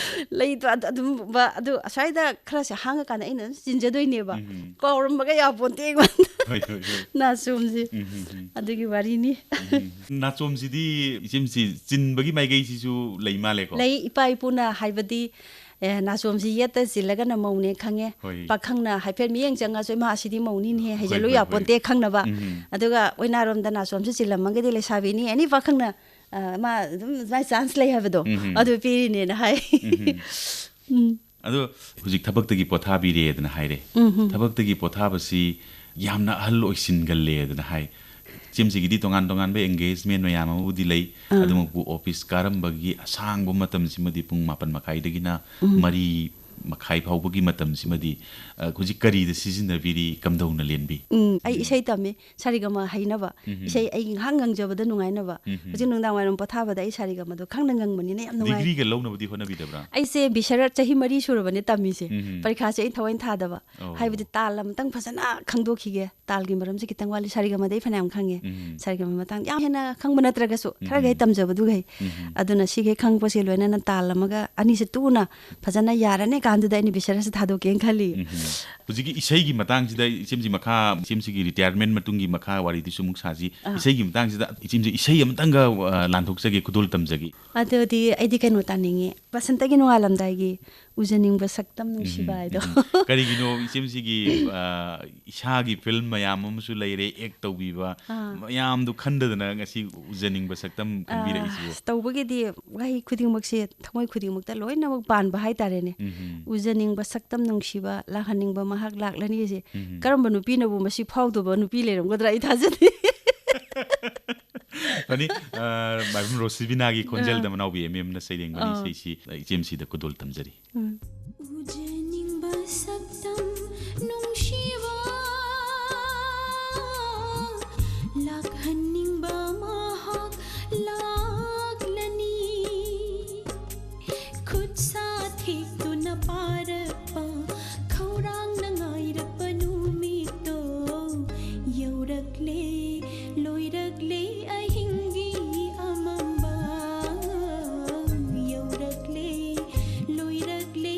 ꯂꯩꯗꯣ ꯑꯗꯨ-, ꯑꯗꯨꯝꯕ ꯑꯗꯨ ꯑꯁ꯭ꯋꯥꯏꯗ ꯈꯔꯁꯦ ꯍꯥꯡꯉꯀꯥꯟꯗ ꯑꯩꯅ ꯑꯗꯨꯝ ꯆꯤꯟꯖꯗꯣꯏꯅꯦꯕ꯫ ꯎꯝ꯫ ꯀꯥꯎꯔꯝꯕꯒ ꯌꯥꯄꯣꯟꯇꯦ ꯑꯩꯉꯣꯟꯗ꯫ ꯍꯣꯏ, ꯍꯣꯏ, ꯍꯣꯏ꯫ ꯅꯥꯆꯣꯝꯁꯦ꯫ ꯎꯝ, ꯎꯝ, ꯎꯝ꯫ ꯑꯗꯨꯒꯤ ꯋꯥꯔꯤꯅꯤ꯫ ꯎꯝ꯫ ꯅꯥꯆꯣꯝꯁꯤꯗꯤ ꯏꯆꯦꯝꯁꯤ ꯆꯤꯟꯕꯒꯤ ꯃꯥꯏꯀꯩꯁꯤꯁꯨ ꯂꯩ ꯃꯥꯜꯂꯦꯀꯣ? ꯂꯩ, ꯏꯄꯥ ꯏꯄꯨꯅ ꯍꯥꯏꯕꯗꯤ, ꯑꯦ, ꯅꯥꯆꯣꯝꯁꯤ ꯌꯦꯠꯇ ꯆꯤꯜꯂꯒꯅ ꯃꯧꯅꯦ ꯈꯪꯉꯦ꯫ ꯍꯣꯏ꯫ ꯄꯥꯈꯪꯅ ꯍꯥꯏꯐꯦꯠ ꯃꯤꯠꯌꯦꯡ ꯆꯪꯉꯁꯨ, "ꯏꯃꯥ, ꯑꯁꯤꯗꯤ ꯃꯧꯅꯤꯅꯦꯍꯦ, ꯍꯣꯏ, ꯍꯩꯖꯜꯂꯨ ꯍꯣꯏ, ꯍꯣꯏ꯫ ꯌꯥꯄꯣꯟꯇꯦ" ꯈꯪꯅꯕ꯫ ꯎꯝ꯫ ꯑꯗꯨꯒ ꯑꯣꯏꯅꯥꯔꯣꯝꯗ ꯅꯥꯆꯣꯝꯁꯤ ꯆꯤꯜꯂꯝꯃꯒꯗꯤ ꯂꯩꯁꯥꯕꯤꯅꯤ, ꯑꯦꯅꯤ ꯄꯥꯈꯪꯅ, ꯑ, ꯃꯥ ꯑꯗꯨꯝ ꯑꯗꯨꯃꯥꯏꯅ ꯆꯥꯟꯁ ꯂꯩ ꯍꯥꯏꯕꯗꯣ, ꯎꯝ꯫ ꯑꯗꯨ ꯄꯤꯔꯤꯅꯦꯅ ꯍꯥꯏ꯫ ꯎꯝ꯫ ꯎꯝ꯫ ꯑꯗꯣ ꯍꯧꯖꯤꯛ ꯊꯕꯛꯇꯒꯤ ꯄꯣꯊꯥꯕꯤꯔꯦꯗꯅ ꯍꯥꯏꯔꯦ꯫ ꯎꯝ꯫ ꯊꯕꯛꯇꯒꯤ ꯄꯣꯊꯥꯕꯁꯤ ꯌꯥꯝꯅ ꯑꯍꯜ ꯑꯣꯏꯁꯤꯟꯒꯜꯂꯦꯗꯅ ꯍꯥꯏ꯫ ꯏꯆꯦꯝꯁꯤꯒꯤꯗꯤ ꯇꯣꯉꯥꯟ ꯇꯣꯉꯥꯟꯕ engagement ꯃꯌꯥꯝ ꯑꯃꯕꯨꯗꯤ ꯂꯩ꯫ ꯑꯥ꯫ ꯑꯗꯨꯃꯛꯄꯨ ꯑꯣꯐꯤꯁ ꯀꯥꯔꯝꯕꯒꯤ ꯑꯁꯥꯡꯕ ꯃꯇꯝꯁꯤꯃꯗꯤ ꯄꯨꯡ ꯃꯥꯄꯟ ꯃꯈꯥꯏꯗꯒꯤꯅ ꯎꯝ꯫ ꯃꯔꯤ ꯃꯈꯥꯏ ꯐꯥꯎꯕꯒꯤ ꯃꯇꯝꯁꯤꯃꯗꯤ, ꯑ, ꯍꯧꯖꯤꯛ ꯀꯔꯤꯗ ꯁꯤꯖꯤꯟꯅꯕꯤꯔꯤ, ꯀꯝꯗꯧꯅ ꯂꯦꯟꯕꯤ? ꯎꯝ, ꯑꯩ ꯏꯁꯩ ꯇꯝꯃꯤ, ꯁꯥꯔꯤꯒꯃ ꯍꯩꯅꯕ꯫ ꯏꯁꯩ ꯑꯩ ꯉꯥꯏꯍꯥꯛ ꯉꯪꯖꯕꯗ ꯅꯨꯡꯉꯥꯏꯅꯕ꯫ ꯍꯧꯖꯤꯛ ꯅꯨꯡꯗꯥꯡ ꯋꯥꯏꯔꯝ ꯄꯣꯊꯥꯕꯗ ꯑꯩ ꯁꯥꯔꯤꯒꯃꯗꯣ ꯈꯪꯅ ꯉꯪꯕꯅꯤꯅ ꯌꯥꯝ ꯅꯨꯡꯉꯥꯏ꯫ ꯗꯤꯒ꯭ꯔꯤꯒ ꯂꯧꯅꯕꯗꯤ ꯍꯣꯠꯅꯕꯤꯗꯕ꯭ꯔꯥ? ꯑꯩꯁꯦ ꯕꯤꯁꯔꯠ ꯆꯍꯤ ꯃꯔꯤ ꯁꯨꯔꯕꯅꯦ ꯇꯝꯃꯤꯁꯦ꯫ ꯎꯝ. ꯄꯔꯤꯈꯥꯁꯦ ꯑꯩ ꯊꯑꯣꯏꯅ ꯊꯥꯗꯕ꯫ ꯑꯣ. ꯍꯥꯏꯕꯗꯤ ꯇꯥꯜ ꯑꯃꯇꯪ ꯐꯖꯅ ꯈꯪꯗꯣꯛꯈꯤꯒꯦ꯫ ꯇꯥꯜꯒꯤ ꯃꯔꯝꯁꯦ ꯈꯤꯇꯪ ꯋꯥꯠꯂꯤ꯫ ꯁꯥꯔꯤꯒꯃꯗꯤ ꯑꯩ ꯐꯅꯌꯥꯝ ꯈꯪꯉꯦ꯫ ꯎꯝ. ꯁꯥꯔꯤꯒꯃ ꯃꯇꯥꯡ ꯌꯥꯝ ꯍꯦꯟꯅ ꯈꯪꯕ ꯅꯠꯇ꯭ꯔꯒꯁꯨ ꯈꯔ ꯈꯔ ꯎꯝ. ꯇꯝꯖꯕꯗꯨꯒꯩ꯫ ꯎꯝ. ꯑꯗꯨꯅ ꯁꯤꯈꯩ ꯈꯪꯕꯁꯦ ꯂꯣꯏꯅꯅ ꯇꯥꯜꯂꯝꯃꯒ ꯑꯅꯤꯁꯦ ꯇꯨꯅ ꯐꯖꯅ ꯌꯥꯔꯅꯤ ꯀꯥꯟꯗꯨꯗ ꯑꯩꯅ ꯕꯤꯁꯔꯠꯁꯦ ꯊꯥꯗꯣꯛꯀꯦꯅ ꯈꯜꯂꯤ꯫ ꯎꯝ. ꯍꯧꯖꯤꯛꯀꯤ ꯏꯁꯩꯒꯤ ꯃꯇꯥꯡꯁꯤꯗ ꯏꯆꯦꯝꯁꯤ ꯃꯈꯥ, ꯏꯆꯦꯝꯁꯤꯒꯤ ꯔꯤꯇꯥꯌꯔꯃꯦꯟ ꯃꯇꯨꯡꯒꯤ ꯃꯈꯥ ꯋꯥꯔꯤꯗꯨꯁꯨ ꯑꯃꯨꯛ ꯁꯥꯁꯤ꯫ ꯑꯥ. ꯏꯁꯩꯒꯤ ꯃꯇꯥꯡꯁꯤꯗ ꯏꯆꯦꯝꯁꯤ ꯏꯁꯩ ꯑꯃꯇꯪꯒ, ꯑ, ꯂꯥꯟꯊꯣꯛꯆꯒꯦ, ꯈꯨꯗꯣꯜ ꯇꯝꯖꯒꯦ꯫ ꯑꯗꯨꯗꯤ ꯑꯩꯗꯤ ꯀꯩꯅꯣ ꯇꯥꯅꯤꯡꯉꯤ, ꯕꯁꯟꯇꯒꯤ ꯅꯣꯡꯉꯥꯜꯂꯝꯗꯥꯏꯒꯤ ꯎꯖꯅꯤꯡꯕ ꯁꯛꯇꯝ ꯅꯨꯡꯁꯤꯕ ꯎꯝ, ꯍꯥꯏꯗꯣ꯫ ꯎꯝ. ꯀꯔꯤꯒꯤꯅꯣ ꯏꯆꯦꯝꯁꯤꯒꯤ, ꯑ, ꯏꯁꯥꯒꯤ ꯐꯤꯂꯝ ꯃꯌꯥꯝ ꯑꯃꯁꯨ ꯂꯩꯔꯦ, ꯑꯦꯛ ꯇꯧꯕꯤꯕ, ꯑꯥ. ꯃꯌꯥꯝꯗꯨ ꯈꯟꯗꯗꯅ ꯉꯁꯤ ꯎꯖꯅꯤꯡꯕ ꯁꯛꯇꯝ ꯈꯟꯕꯤꯔꯛꯏꯁꯤꯕꯨ? ꯑꯁ, ꯇꯧꯕꯒꯤꯗꯤ ꯋꯥꯍꯩ ꯈꯨꯗꯤꯡꯃꯛꯁꯦ ꯊꯃꯣꯏ ꯈꯨꯗꯤꯡꯃꯛꯇ ꯂꯣꯏꯅꯃꯛ ꯄꯥꯟꯕ ꯍꯥꯏꯇꯥꯔꯦꯅꯦ꯫ ꯎꯝ. ꯎꯖꯅꯤꯡꯕ ꯁꯛꯇꯝ ꯅꯨꯡꯁꯤꯕ, ꯂꯥꯛꯍꯟꯅꯤꯡꯕ ꯃꯍꯥꯛ ꯂꯥꯛꯂꯅꯤꯁꯦ꯫ ꯎꯝ. ꯀꯔꯝꯕ ꯅꯨꯄꯤꯅꯕꯨ ꯃꯁꯤ ꯐꯥꯎꯗꯕ ꯅꯨꯄꯤ ꯂꯩꯔꯝꯒꯗ꯭ꯔꯥ? ꯑꯩ ꯊꯥꯖꯗꯦ꯫ ꯐꯅꯤ, ꯑ, ꯃꯥꯏꯕꯝ ꯔꯣꯁꯤꯕꯤꯅꯥꯒꯤ ꯈꯣꯟꯖꯦꯜꯗ ꯑꯥ. ꯃꯅꯥꯎꯕꯤ ꯑꯦꯝ ꯑꯦꯝꯅ ꯁꯩꯔꯦꯡꯕꯅꯤ ꯑꯥ. ꯏꯁꯩꯁꯤ, ꯑ, ꯏꯆꯦꯝꯁꯤꯗ ꯈꯨꯗꯣꯜ ꯇꯝꯖꯔꯤ꯫ ꯎꯝ. ꯎꯖꯅꯤꯡꯕ ꯁꯛꯇꯝ ꯅꯨꯡꯁꯤꯕ ꯂꯥꯛꯍꯟꯅꯤꯡꯕ ꯃꯍꯥꯛ ꯂꯥꯛꯂꯅꯤ꯫ ꯈꯨꯠ ꯁꯥ ꯊꯦꯛꯇꯨꯅ ꯄꯥꯔꯛꯄ ꯈꯧꯔꯥꯡꯅ ꯉꯥꯏꯔꯛꯄ ꯅꯨꯃꯤꯠꯇꯣ ꯌꯧꯔꯛꯂꯦ, ꯂꯣꯏꯔꯛꯂꯦ ꯑꯍꯤꯡꯒꯤ ꯑꯃꯝꯕ꯫ ꯌꯧꯔꯛꯂꯦ, ꯂꯣꯏꯔꯛꯂꯦ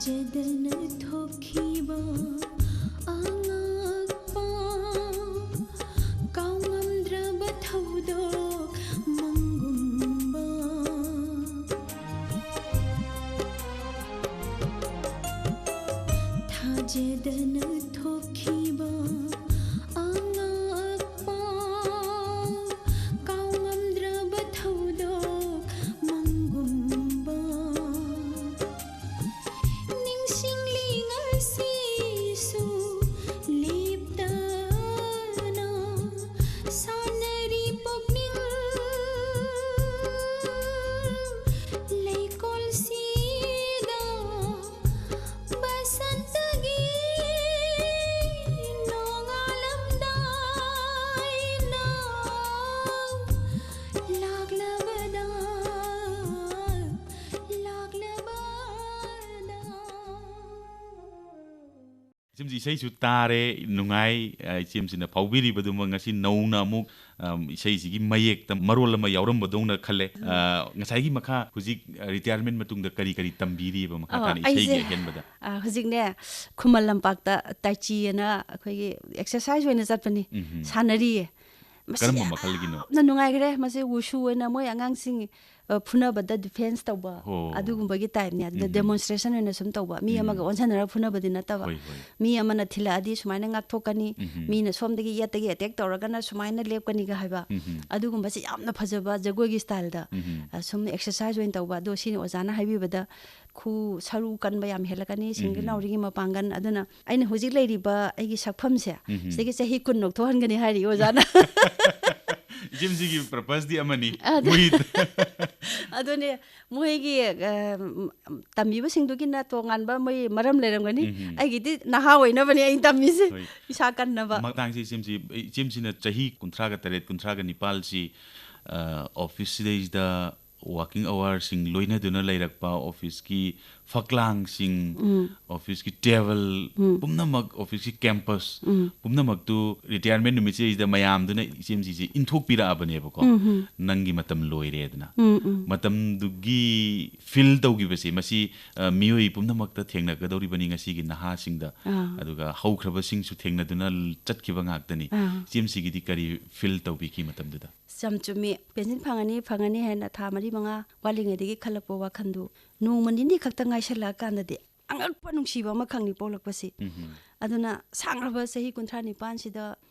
ꯊꯥꯖꯗꯅ ꯊꯣꯛꯈꯤꯕ ꯑꯉꯛꯄ, ꯀꯥꯎꯉꯝꯗ꯭ꯔꯕ ꯊꯧꯗꯣꯛ ꯃꯪꯒꯨꯝꯕ꯫ ꯊꯥꯖꯗꯅ ꯊꯣꯛꯈꯤꯕ ꯑꯉꯛꯄ, ꯀꯥꯎꯉꯝꯗ꯭ꯔꯕ ꯊꯧꯗꯣꯛ ꯃꯪꯒꯨꯝꯕ꯫ ꯅꯤꯡꯁꯤꯡꯂꯤ ꯉꯁꯤꯁꯨ ꯂꯦꯞꯇꯅ ꯁꯥꯟꯅꯔꯤ ꯄꯨꯛꯅꯤꯡ ꯂꯩꯀꯣꯜꯁꯤꯗ꯫ ꯕꯁꯟꯇꯒꯤ ꯅꯣꯡꯉꯥꯜꯂꯝꯗꯥꯏꯅ ꯂꯥꯛꯂꯕꯗ, ꯂꯥꯛꯂꯕꯗ꯫ ꯏꯆꯦꯝꯁꯤ ꯏꯁꯩꯁꯨ ꯇꯥꯔꯦ, ꯅꯨꯡꯉꯥꯏ꯫ ꯑ, ꯏꯆꯦꯝꯁꯤꯅ ꯐꯥꯎꯕꯤꯔꯤꯕꯗꯨꯃꯛ ꯉꯁꯤ ꯅꯧꯅ ꯑꯃꯨꯛ, ꯑꯝ, ꯏꯁꯩꯁꯤꯒꯤ ꯃꯌꯦꯛꯇ ꯃꯔꯣꯜ ꯑꯃ ꯌꯥꯎꯔꯝꯕꯗꯧꯅ ꯈꯜꯂꯦ꯫ ꯑ, ꯉꯁꯥꯏꯒꯤ ꯃꯈꯥ ꯍꯧꯖꯤꯛ, ꯑ, retirement ꯃꯇꯨꯡꯗ ꯀꯔꯤ ꯀꯔꯤ ꯇꯝꯕꯤꯔꯤꯕ ꯃꯈꯥ ꯑꯣ, ꯇꯥꯅ ꯏꯁꯩꯒꯤ ꯑꯩꯁꯦ, ꯑꯍꯦꯟꯕꯗ? ꯑ, ꯍꯧꯖꯤꯛꯅꯦ, ꯈꯨꯃꯟ ꯂꯝꯄꯥꯛꯇ ꯇꯥꯏꯆꯤ ꯑꯅ ꯑꯩꯈꯣꯏꯒꯤ exercise ꯑꯣꯏꯅ ꯆꯠꯄꯅꯤ, ꯎꯝꯍꯨꯝ꯫ ꯁꯥꯟꯅꯔꯤꯌꯦ꯫ ꯃꯁꯤ ꯀꯔꯝꯕ ꯃꯈꯜꯒꯤꯅꯣ? ꯌꯥꯝꯅ ꯅꯨꯡꯉꯥꯏꯈ꯭ꯔꯦ꯫ ꯃꯁꯤ ꯋꯨꯁꯨ ꯑꯣꯏꯅ ꯃꯣꯏ ꯑꯉꯥꯡꯁꯤꯡ, ꯑ, ꯐꯨꯅꯕꯗ defense ꯇꯧꯕ, ꯍꯣ꯫ ꯑꯗꯨꯒꯨꯝꯕꯒꯤ typeꯅꯦ꯫ ꯑꯗꯨꯗ ꯎꯝꯍꯨꯝ꯫ Demonstration ꯑꯣꯏꯅ ꯁꯨꯝ ꯇꯧꯕ, ꯃꯤ ꯎꯝꯍꯨꯝ꯫ ꯑꯃꯒ ꯑꯣꯟꯁꯤꯟꯅꯔꯒ ꯐꯨꯅꯕꯗꯤ ꯅꯠꯇꯕ꯫ ꯍꯣꯏ, ꯍꯣꯏ꯫ ꯃꯤ ꯑꯃꯅ ꯊꯤꯜꯂꯛꯑꯗꯤ ꯁꯨꯃꯥꯏꯅ ꯉꯥꯛꯊꯣꯛꯀꯅꯤ, ꯎꯝꯍꯨꯝ꯫ ꯃꯤꯅ ꯁꯣꯝꯗꯒꯤ ꯌꯦꯠꯇꯒꯤ attack ꯇꯧꯔꯒꯅ ꯁꯨꯃꯥꯏꯅ ꯂꯦꯞꯀꯅꯤꯒ ꯍꯥꯏꯕ꯫ ꯎꯝꯍꯨꯝ꯫ ꯑꯗꯨꯒꯨꯝꯕꯁꯦ ꯌꯥꯝꯅ ꯐꯖꯕ ꯖꯒꯣꯏꯒꯤ styleꯗ, ꯎꯝꯍꯨꯝ꯫ ꯑ, ꯁꯨꯝ exercise ꯑꯣꯏꯅ ꯇꯧꯕ꯫ ꯑꯗꯣ ꯁꯤꯅꯤ ꯑꯣꯖꯥꯅ ꯍꯥꯏꯕꯤꯕꯗ ꯈꯨ ꯁꯔꯨ ꯀꯟꯕ ꯌꯥꯝ ꯍꯦꯜꯂꯛꯀꯅꯤ, ꯁꯤꯡꯂꯤ ꯎꯝꯍꯨꯝ꯫ ꯅꯥꯎꯔꯤꯒꯤ ꯃꯄꯥꯡꯒꯜ꯫ ꯑꯗꯨꯅ ꯑꯩꯅ ꯍꯧꯖꯤꯛ ꯂꯩꯔꯤꯕ ꯑꯩꯒꯤ ꯁꯛꯐꯝꯁꯦ, ꯎꯝꯍꯨꯝ꯫ ꯁꯤꯗꯒꯤ ꯆꯍꯤ ꯀꯨꯟ ꯂꯧꯊꯣꯛꯍꯟꯒꯅꯤ ꯍꯥꯏꯔꯤ ꯑꯣꯖꯥꯅ꯫ ꯏꯆꯦꯝꯁꯤꯒꯤ purposeꯗꯤ ꯑꯃꯅꯤ꯫ ꯑꯗꯨ ꯃꯣꯏ ꯑꯗꯨꯅꯦ, ꯃꯣꯏꯒꯤ, ꯑ, ꯎꯝ, ꯇꯝꯕꯤꯕꯁꯤꯡꯗꯨꯒꯤꯅ ꯇꯣꯉꯥꯟꯕ ꯃꯣꯏ ꯃꯔꯝ ꯂꯩꯔꯝꯒꯅꯤ꯫ ꯎꯝꯍꯨꯝ꯫ ꯑꯩꯒꯤꯗꯤ ꯅꯍꯥ ꯑꯣꯏꯅꯕꯅꯦ ꯑꯩꯅ ꯇꯝꯃꯤꯁꯦ, ꯍꯣꯏ꯫ ꯏꯁꯥ ꯀꯟꯅꯕ꯫ ꯃꯇꯥꯡꯁꯤ ꯏꯆꯦꯝꯁꯤ, ꯏꯆꯦꯝꯁꯤꯅ ꯆꯍꯤ ꯀꯨꯟꯊ꯭ꯔꯥꯒ ꯇꯔꯦꯠ, ꯀꯨꯟꯊ꯭ꯔꯥꯒ ꯅꯤꯄꯥꯜꯁꯤ, ꯑ, officeꯁꯤꯗꯩꯁꯤꯗ working hoursꯁꯤꯡ ꯂꯣꯏꯅꯗꯨꯅ ꯂꯩꯔꯛꯄ, officeꯀꯤ ꯐꯛꯂꯥꯡꯁꯤꯡ, ꯎꯝ ꯑꯣꯐꯤꯁꯀꯤ ꯇꯦꯕꯜ, ꯎꯝ ꯄꯨꯝꯅꯃꯛ, ꯑꯣꯐꯤꯁꯀꯤ ꯀꯦꯝꯄꯁ ꯎꯝ ꯄꯨꯝꯅꯃꯛꯇꯨ ꯔꯤꯇꯥꯌꯔꯃꯦꯟ ꯅꯨꯃꯤꯠꯁꯤꯗꯩꯗ ꯃꯌꯥꯝꯗꯨꯅ ꯏꯆꯦꯝꯁꯤꯁꯦ ꯏꯟꯊꯣꯛꯄꯤꯔꯛꯑꯕꯅꯦꯕꯀꯣ꯫ ꯎꯝ ꯎꯝ ꯅꯪꯒꯤ ꯃꯇꯝ ꯂꯣꯏꯔꯦꯗꯅ꯫ ꯎꯝ ꯎꯝ ꯃꯇꯝꯗꯨꯒꯤ ꯐꯤꯜ ꯇꯧꯈꯤꯕꯁꯦ, ꯃꯁꯤ ꯑ, ꯃꯤꯑꯣꯏ ꯄꯨꯝꯅꯃꯛꯇ ꯊꯦꯡꯅꯒꯗꯧꯔꯤꯕꯅꯤ ꯉꯁꯤꯒꯤ ꯅꯍꯥꯁꯤꯡꯗ꯫ ꯑꯥ ꯑꯗꯨꯒ ꯍꯧꯈ꯭ꯔꯕꯁꯤꯡꯁꯨ ꯊꯦꯡꯅꯗꯨꯅ ꯆꯠꯈꯤꯕ ꯉꯥꯛꯇꯅꯤ꯫ ꯑꯥ ꯏꯆꯦꯝꯁꯤꯒꯤꯗꯤ ꯀꯔꯤ ꯐꯤꯜ ꯇꯧꯕꯤꯈꯤ ꯃꯇꯝꯗꯨꯗ? ꯌꯥꯝ ꯆꯨꯝꯃꯤ꯫ ꯄꯦꯟꯁꯤꯟ ꯐꯪꯉꯅꯤ ꯐꯪꯉꯅꯤ ꯍꯥꯏꯅ ꯊꯥ ꯃꯔꯤ ꯃꯉꯥ ꯋꯥꯠꯂꯤꯉꯩꯗꯒꯤ ꯈꯜꯂꯛꯄ ꯋꯥꯈꯜꯗꯨ ꯅꯣꯡꯃ ꯅꯤꯅꯤ ꯈꯛꯇ ꯉꯥꯏꯁꯜꯂꯛꯑꯀꯥꯟꯗꯗꯤ ꯑꯉꯛꯄ ꯅꯨꯡꯁꯤꯕ ꯑꯃꯈꯛꯅꯤ ꯄꯣꯛꯂꯛꯄꯁꯤ꯫ ꯎꯝꯍꯨꯝ꯫ ꯑꯗꯨꯅ ꯁꯥꯡꯂꯕ ꯆꯍꯤ ꯀꯨꯟꯊ꯭ꯔꯥ ꯅꯤꯄꯥꯟꯁꯤꯗ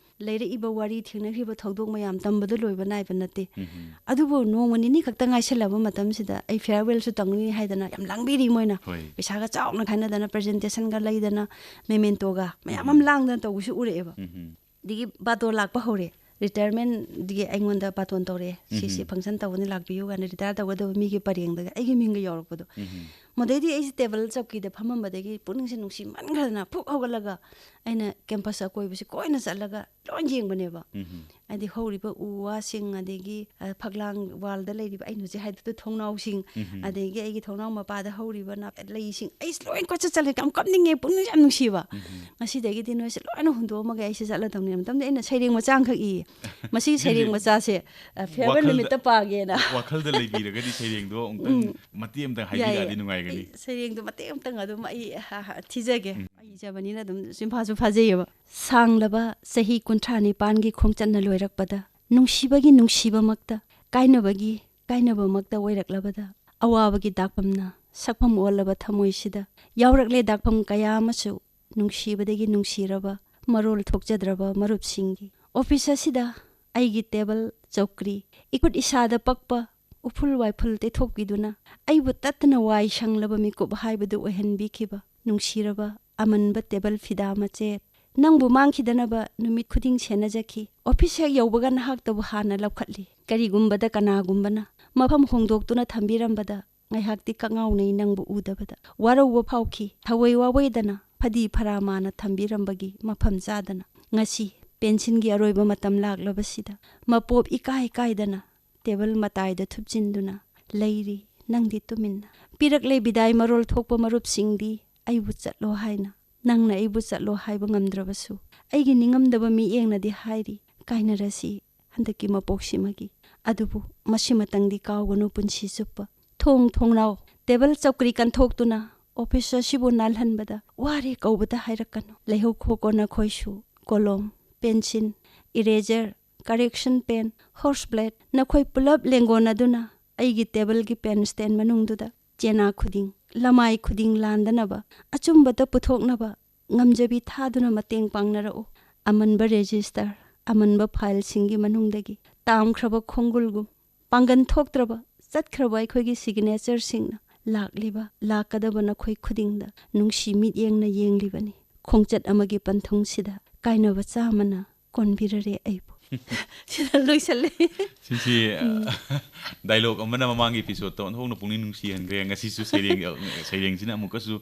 ꯂꯩꯔꯛꯏꯕ ꯋꯥꯔꯤ, ꯊꯦꯡꯅꯈꯤꯕ ꯊꯧꯗꯣꯛ ꯃꯌꯥꯝ ꯇꯝꯕꯗ ꯂꯣꯏꯕ ꯅꯥꯏꯕ ꯅꯠꯇꯦ꯫ ꯎꯝꯍꯨꯝ꯫ ꯑꯗꯨꯕꯨ ꯅꯣꯡꯃ ꯅꯤꯅꯤ ꯈꯛꯇ ꯉꯥꯏꯁꯜꯂꯕ ꯃꯇꯝꯁꯤꯗ ꯑꯩ ꯐꯤꯌꯔꯋꯦꯜꯁꯨ ꯇꯧꯅꯤ ꯍꯥꯏꯗꯅ ꯌꯥꯝ ꯂꯥꯡꯕꯤꯔꯤ ꯃꯣꯏꯅ꯫ ꯍꯣꯏ꯫ ꯄꯩꯁꯥꯒ ꯆꯥꯎꯅ ꯈꯥꯏꯅꯗꯅ, ꯄ꯭ꯔꯖꯦꯟꯇꯦꯁꯟꯒ ꯂꯩꯗꯅ, ꯃꯦꯃꯦꯟꯇꯣꯒ ꯃꯌꯥꯝ ꯎꯝ꯫ ꯑꯃ ꯂꯥꯡꯗꯅ ꯇꯧꯕꯁꯨ ꯎꯔꯛꯑꯦꯕ꯫ ꯎꯝꯍꯨꯝ꯫ ꯑꯗꯒꯤ ꯕꯥꯇꯣꯟ ꯂꯥꯛꯄ ꯍꯧꯔꯦ꯫ ꯔꯤꯇꯥꯌꯔꯃꯦꯟꯒꯤ ꯑꯩꯉꯣꯟꯗ ꯕꯥꯇꯣꯟ ꯇꯧꯔꯛꯑꯦ, "ꯁꯤ ꯁꯤ ꯎꯝꯍꯨꯝ꯫ ꯐꯪꯁꯟ ꯇꯧꯒꯅꯤ, ꯂꯥꯛꯄꯤꯌꯨ" ꯀꯥꯏꯅ, ꯔꯤꯇꯥꯌꯔ ꯇꯧꯒꯗꯕ ꯃꯤꯒꯤ ꯄꯔꯦꯡꯗꯒ ꯑꯩꯒꯤ ꯃꯤꯡꯒ ꯌꯥꯎꯔꯛꯄꯗꯣ꯫ ꯎꯝꯍꯨꯝ꯫ ꯃꯗꯩꯗꯤ ꯑꯩꯁꯦ ꯇꯦꯕꯜ ꯆꯧꯀꯤꯗ ꯐꯝꯃꯝꯕꯗꯒꯤ ꯄꯨꯛꯅꯤꯡꯁꯦ ꯅꯨꯡꯁꯤꯃꯟꯈ꯭ꯔꯗꯅ ꯐꯨꯛ ꯍꯧꯒꯠꯂꯒ ꯑꯩꯅ ꯀꯦꯝꯄꯁ ꯑꯀꯣꯏꯕꯁꯦ ꯀꯣꯏꯅ ꯆꯠꯂꯒ ꯂꯣꯏ ꯌꯦꯡꯕꯅꯦꯕ꯫ ꯎꯝꯍꯨꯝ꯫ ꯍꯥꯏꯗꯤ ꯍꯧꯔꯤꯕ ꯎ ꯋꯥꯁꯤꯡ, ꯑꯗꯒꯤ, ꯑ, ꯐꯛꯂꯥꯡ ꯋꯥꯜꯗ ꯂꯩꯔꯤꯕ ꯑꯩꯅ ꯍꯧꯖꯤꯛ ꯍꯥꯏꯗꯣ ꯊꯣꯡꯅꯥꯎꯁꯤꯡ, ꯎꯝꯍꯨꯝ꯫ ꯑꯗꯒꯤ ꯑꯩꯒꯤ ꯊꯣꯡꯅꯥꯎ ꯃꯄꯥꯗ ꯍꯧꯔꯤꯕ ꯅꯥ-, ꯂꯩꯁꯤꯡ, ꯑꯩꯁꯦ ꯂꯣꯏ ꯀꯣꯏꯆꯠ ꯆꯠꯂꯦ, ꯌꯥꯝ ꯀꯞꯅꯤꯡꯉꯦ, ꯄꯨꯛꯅꯤꯡ ꯌꯥꯝ ꯅꯨꯡꯁꯤꯕ꯫ ꯎꯝꯍꯨꯝ꯫ ꯉꯁꯤꯗꯒꯤꯗꯤ ꯅꯣꯏꯁꯦ ꯂꯣꯏꯅ ꯍꯨꯟꯗꯣꯛꯑꯝꯃꯒ ꯑꯩꯁꯦ ꯆꯠꯂꯗꯧꯅꯤ꯫ ꯃꯇꯝꯗ ꯑꯩꯅ ꯁꯩꯔꯦꯡ ꯃꯆꯥ ꯑꯃꯈꯛ ꯏꯌꯦ꯫ ꯃꯁꯤꯒꯤ ꯁꯩꯔꯦꯡ ꯌꯦꯡ-, ꯃꯆꯥꯁꯦ, ꯑ, ꯐꯤꯌꯔꯋꯦꯜ ꯋꯥꯈꯜꯗ, ꯅꯨꯃꯤꯠꯇ ꯄꯥꯒꯦꯅ꯫ ꯋꯥꯈꯜꯗ ꯂꯩꯕꯤꯔꯒꯗꯤ ꯁꯩꯔꯦꯡꯗꯣ ꯑꯃꯨꯛꯇꯪ ꯎꯝ꯫ ꯃꯇꯦꯛ ꯑꯃꯇꯪ ꯌꯥꯏꯌꯦ꯫ ꯍꯥꯏꯕꯤꯔꯛꯑꯗꯤ ꯅꯨꯡꯉꯥꯏꯒꯅꯤ꯫ ꯑꯩ ꯁꯩꯔꯦꯡꯗꯣ ꯃꯇꯦꯛ ꯑꯃꯇꯪ ꯑꯗꯨꯝ ꯑꯩ, ꯍꯥ, ꯍꯥ, ꯊꯤꯖꯒꯦ꯫ ꯎꯝ꯫ ꯑꯩ ꯏꯖꯕꯅꯤꯅ ꯑꯗꯨꯝ ꯆꯤꯟꯐꯥꯁꯨ ꯐꯥꯖꯩꯌꯦꯕ꯫ ꯁꯥꯡꯂꯕ ꯆꯍꯤ ꯀꯨꯟꯊ꯭ꯔꯥ ꯅꯤꯄꯥꯟꯒꯤ ꯈꯣꯡꯆꯠꯅ ꯂꯣꯏꯔꯛꯄꯗ, ꯅꯨꯡꯁꯤꯕꯒꯤ ꯅꯨꯡꯁꯤꯕꯃꯛꯇ, ꯀꯥꯏꯅꯕꯒꯤ ꯀꯥꯏꯅꯕꯃꯛꯇ ꯑꯣꯏꯔꯛꯂꯕꯗ, ꯑꯋꯥꯕꯒꯤ ꯗꯥꯛꯐꯝꯅ ꯁꯛꯐꯝ ꯑꯣꯜꯂꯕ ꯊꯃꯣꯏꯁꯤꯗ ꯌꯥꯎꯔꯛꯂꯦ ꯗꯥꯛꯐꯝ ꯀꯌꯥ ꯑꯃꯁꯨ, ꯅꯨꯡꯁꯤꯕꯗꯒꯤ ꯅꯨꯡꯁꯤꯔꯕ ꯃꯔꯣꯜ ꯊꯣꯛꯆꯗ꯭ꯔꯕ ꯃꯔꯨꯞꯁꯤꯡꯒꯤ꯫ ꯑꯣꯐꯤꯁ ꯑꯁꯤꯗ ꯑꯩꯒꯤ ꯇꯦꯕꯜ, ꯆꯧꯀ꯭ꯔꯤ, ꯏꯈꯨꯠ ꯏꯁꯥꯗ ꯄꯛꯄ ꯎꯐꯨꯜ ꯋꯥꯏꯐꯨꯜ ꯇꯩꯊꯣꯛꯄꯤꯗꯨꯅ, ꯑꯩꯕꯨ ꯇꯠꯇꯅ ꯋꯥꯏ ꯁꯪꯂꯕ ꯃꯤꯀꯨꯞ ꯍꯥꯏꯕꯗꯨ ꯑꯣꯏꯍꯟꯕꯤꯈꯤꯕ ꯅꯨꯡꯁꯤꯔꯕ ꯑꯃꯟꯕ ꯇꯦꯕꯜ ꯐꯤꯗꯥ ꯃꯆꯦꯠ, ꯅꯪꯕꯨ ꯃꯥꯡꯈꯤꯗꯅꯕ ꯅꯨꯃꯤꯠ ꯈꯨꯗꯤꯡ ꯁꯦꯟꯅꯖꯈꯤ꯫ ꯑꯣꯐꯤꯁ ꯍꯦꯛ ꯌꯧꯕꯒ ꯅꯍꯥꯛꯇꯕꯨ ꯍꯥꯟꯅ ꯂꯧꯈꯠꯂꯤ꯫ ꯀꯔꯤꯒꯨꯝꯕꯗ ꯀꯅꯥꯒꯨꯝꯕꯅ ꯃꯐꯝ ꯍꯣꯡꯗꯣꯛꯇꯨꯅ ꯊꯝꯕꯤꯔꯝꯕꯗ ꯉꯥꯏꯍꯥꯛꯇꯤ ꯀꯛꯉꯥꯎꯅꯩ ꯅꯪꯕꯨ ꯎꯗꯕꯗ꯫ ꯋꯥꯔꯧꯕ ꯐꯥꯎꯈꯤ꯫ ꯊꯋꯥꯏ ꯋꯥꯋꯦꯗꯅ ꯐꯗꯤ ꯐꯔꯥ ꯃꯥꯅ ꯊꯝꯕꯤꯔꯝꯕꯒꯤ ꯃꯐꯝ ꯆꯥꯗꯅ꯫ ꯉꯁꯤ ꯄꯦꯟꯁꯤꯟꯒꯤ ꯑꯔꯣꯏꯕ ꯃꯇꯝ ꯂꯥꯛꯂꯕꯁꯤꯗ ꯃꯄꯣꯞ ꯏꯀꯥꯏ ꯀꯥꯏꯗꯅ ꯇꯦꯕꯜ ꯃꯇꯥꯏꯗ ꯊꯨꯞꯆꯤꯟꯗꯨꯅ ꯂꯩꯔꯤ ꯅꯪꯗꯤ ꯇꯨꯃꯤꯟꯅ꯫ ꯄꯤꯔꯛꯂꯦ ꯕꯤꯗꯥꯏ ꯃꯔꯣꯜ ꯊꯣꯛꯄ ꯃꯔꯨꯞꯁꯤꯡꯗꯤ ꯑꯩꯕꯨ ꯆꯠꯂꯣ ꯍꯥꯏꯅ꯫ ꯅꯪꯅ ꯑꯩꯕꯨ ꯆꯠꯂꯣ ꯍꯥꯏꯕ ꯉꯝꯗ꯭ꯔꯕꯁꯨ, ꯑꯩꯒꯤ ꯅꯤꯡꯉꯝꯗꯕ ꯃꯤꯠꯌꯦꯡꯅꯗꯤ ꯍꯥꯏꯔꯤ, ꯀꯥꯏꯅꯔꯁꯤ ꯍꯟꯗꯛꯀꯤ ꯃꯄꯣꯛꯁꯤꯃꯒꯤ꯫ ꯑꯗꯨꯕꯨ ꯃꯁꯤꯃꯇꯪꯗꯤ ꯀꯥꯎꯒꯅꯨ ꯄꯨꯟꯁꯤ ꯆꯨꯞꯄ꯫ ꯊꯣꯡ ꯊꯣꯡꯅꯥꯎ, ꯇꯦꯕꯜ ꯆꯧꯀ꯭ꯔꯤ ꯀꯟꯊꯣꯛꯇꯨꯅ ꯑꯣꯐꯤꯁ ꯑꯁꯤꯕꯨ ꯅꯥꯜꯍꯟꯕꯗ ꯋꯥꯔꯦ ꯀꯧꯕꯗ ꯍꯥꯏꯔꯛꯀꯅꯨ꯫ ꯂꯩꯍꯧ ꯈꯣꯀꯣ ꯅꯈꯣꯏꯁꯨ꯫ ꯀꯣꯂꯣꯝ, ꯄꯦꯟꯁꯤꯜ, ꯏꯔꯦꯖꯔ, ꯀꯔꯦꯛꯁꯟ ꯄꯦꯟ, ꯍꯣꯔꯁ ꯕ꯭ꯂꯦꯗ, ꯅꯈꯣꯏ ꯄꯨꯂꯞ ꯂꯦꯡꯒꯣꯟꯅꯗꯨꯅ ꯑꯩꯒꯤ ꯇꯦꯕꯜꯒꯤ ꯄꯦꯟ ꯁ꯭ꯇꯦꯟ ꯃꯅꯨꯡꯗꯨꯗ ꯆꯦꯅꯥ ꯈꯨꯗꯤꯡ, ꯂꯃꯥꯏ ꯈꯨꯗꯤꯡ ꯂꯥꯟꯗꯅꯕ, ꯑꯆꯨꯝꯕꯇ ꯄꯨꯊꯣꯛꯅꯕ ꯉꯝꯖꯕꯤ ꯊꯥꯗꯨꯅ ꯃꯇꯦꯡ ꯄꯥꯡꯅꯔꯛꯎ꯫ ꯑꯃꯟꯕ ꯔꯦꯖꯤꯁꯇꯔ, ꯑꯃꯟꯕ ꯐꯥꯏꯜꯁꯤꯡꯒꯤ ꯃꯅꯨꯡꯗꯒꯤ ꯇꯥꯝꯈ꯭ꯔꯕ ꯈꯣꯡꯒꯨꯜꯒꯨꯝ ꯄꯥꯡꯒꯟ ꯊꯣꯛꯇ꯭ꯔꯕ ꯆꯠꯈ꯭ꯔꯕ ꯑꯩꯈꯣꯏꯒꯤ ꯁꯤꯒꯅꯦꯆꯔꯁꯤꯡꯅ ꯂꯥꯛꯂꯤꯕ, ꯂꯥꯛꯀꯗꯕ ꯅꯈꯣꯏ ꯈꯨꯗꯤꯡꯗ ꯅꯨꯡꯁꯤ ꯃꯤꯠꯌꯦꯡꯅ ꯌꯦꯡꯂꯤꯕꯅꯤ꯫ ꯈꯣꯡꯆꯠ ꯑꯃꯒꯤ ꯄꯟꯊꯨꯡꯁꯤꯗ ꯀꯥꯏꯅꯕ ꯆꯥꯝꯃꯅ ꯀꯣꯟꯕꯤꯔꯔꯦ ꯑꯩꯕꯨ꯫ ꯁꯤꯗ ꯂꯣꯏꯁꯜꯂꯦ꯫ ꯁꯤꯁꯤ ꯗꯥꯏꯂꯣꯛ ꯑꯃꯅ ꯃꯃꯥꯡꯒꯤ ꯑꯦꯄꯤꯁꯣꯗꯇ ꯑꯣꯟꯊꯣꯛꯅ ꯄꯨꯛꯅꯤꯡ ꯅꯨꯡꯁꯤꯍꯟꯈ꯭ꯔꯦ꯫ ꯉꯁꯤꯁꯨ ꯁꯩꯔꯦꯡ, ꯁꯩꯔꯦꯡꯁꯤꯅ ꯑꯃꯨꯛꯀꯁꯨ꯫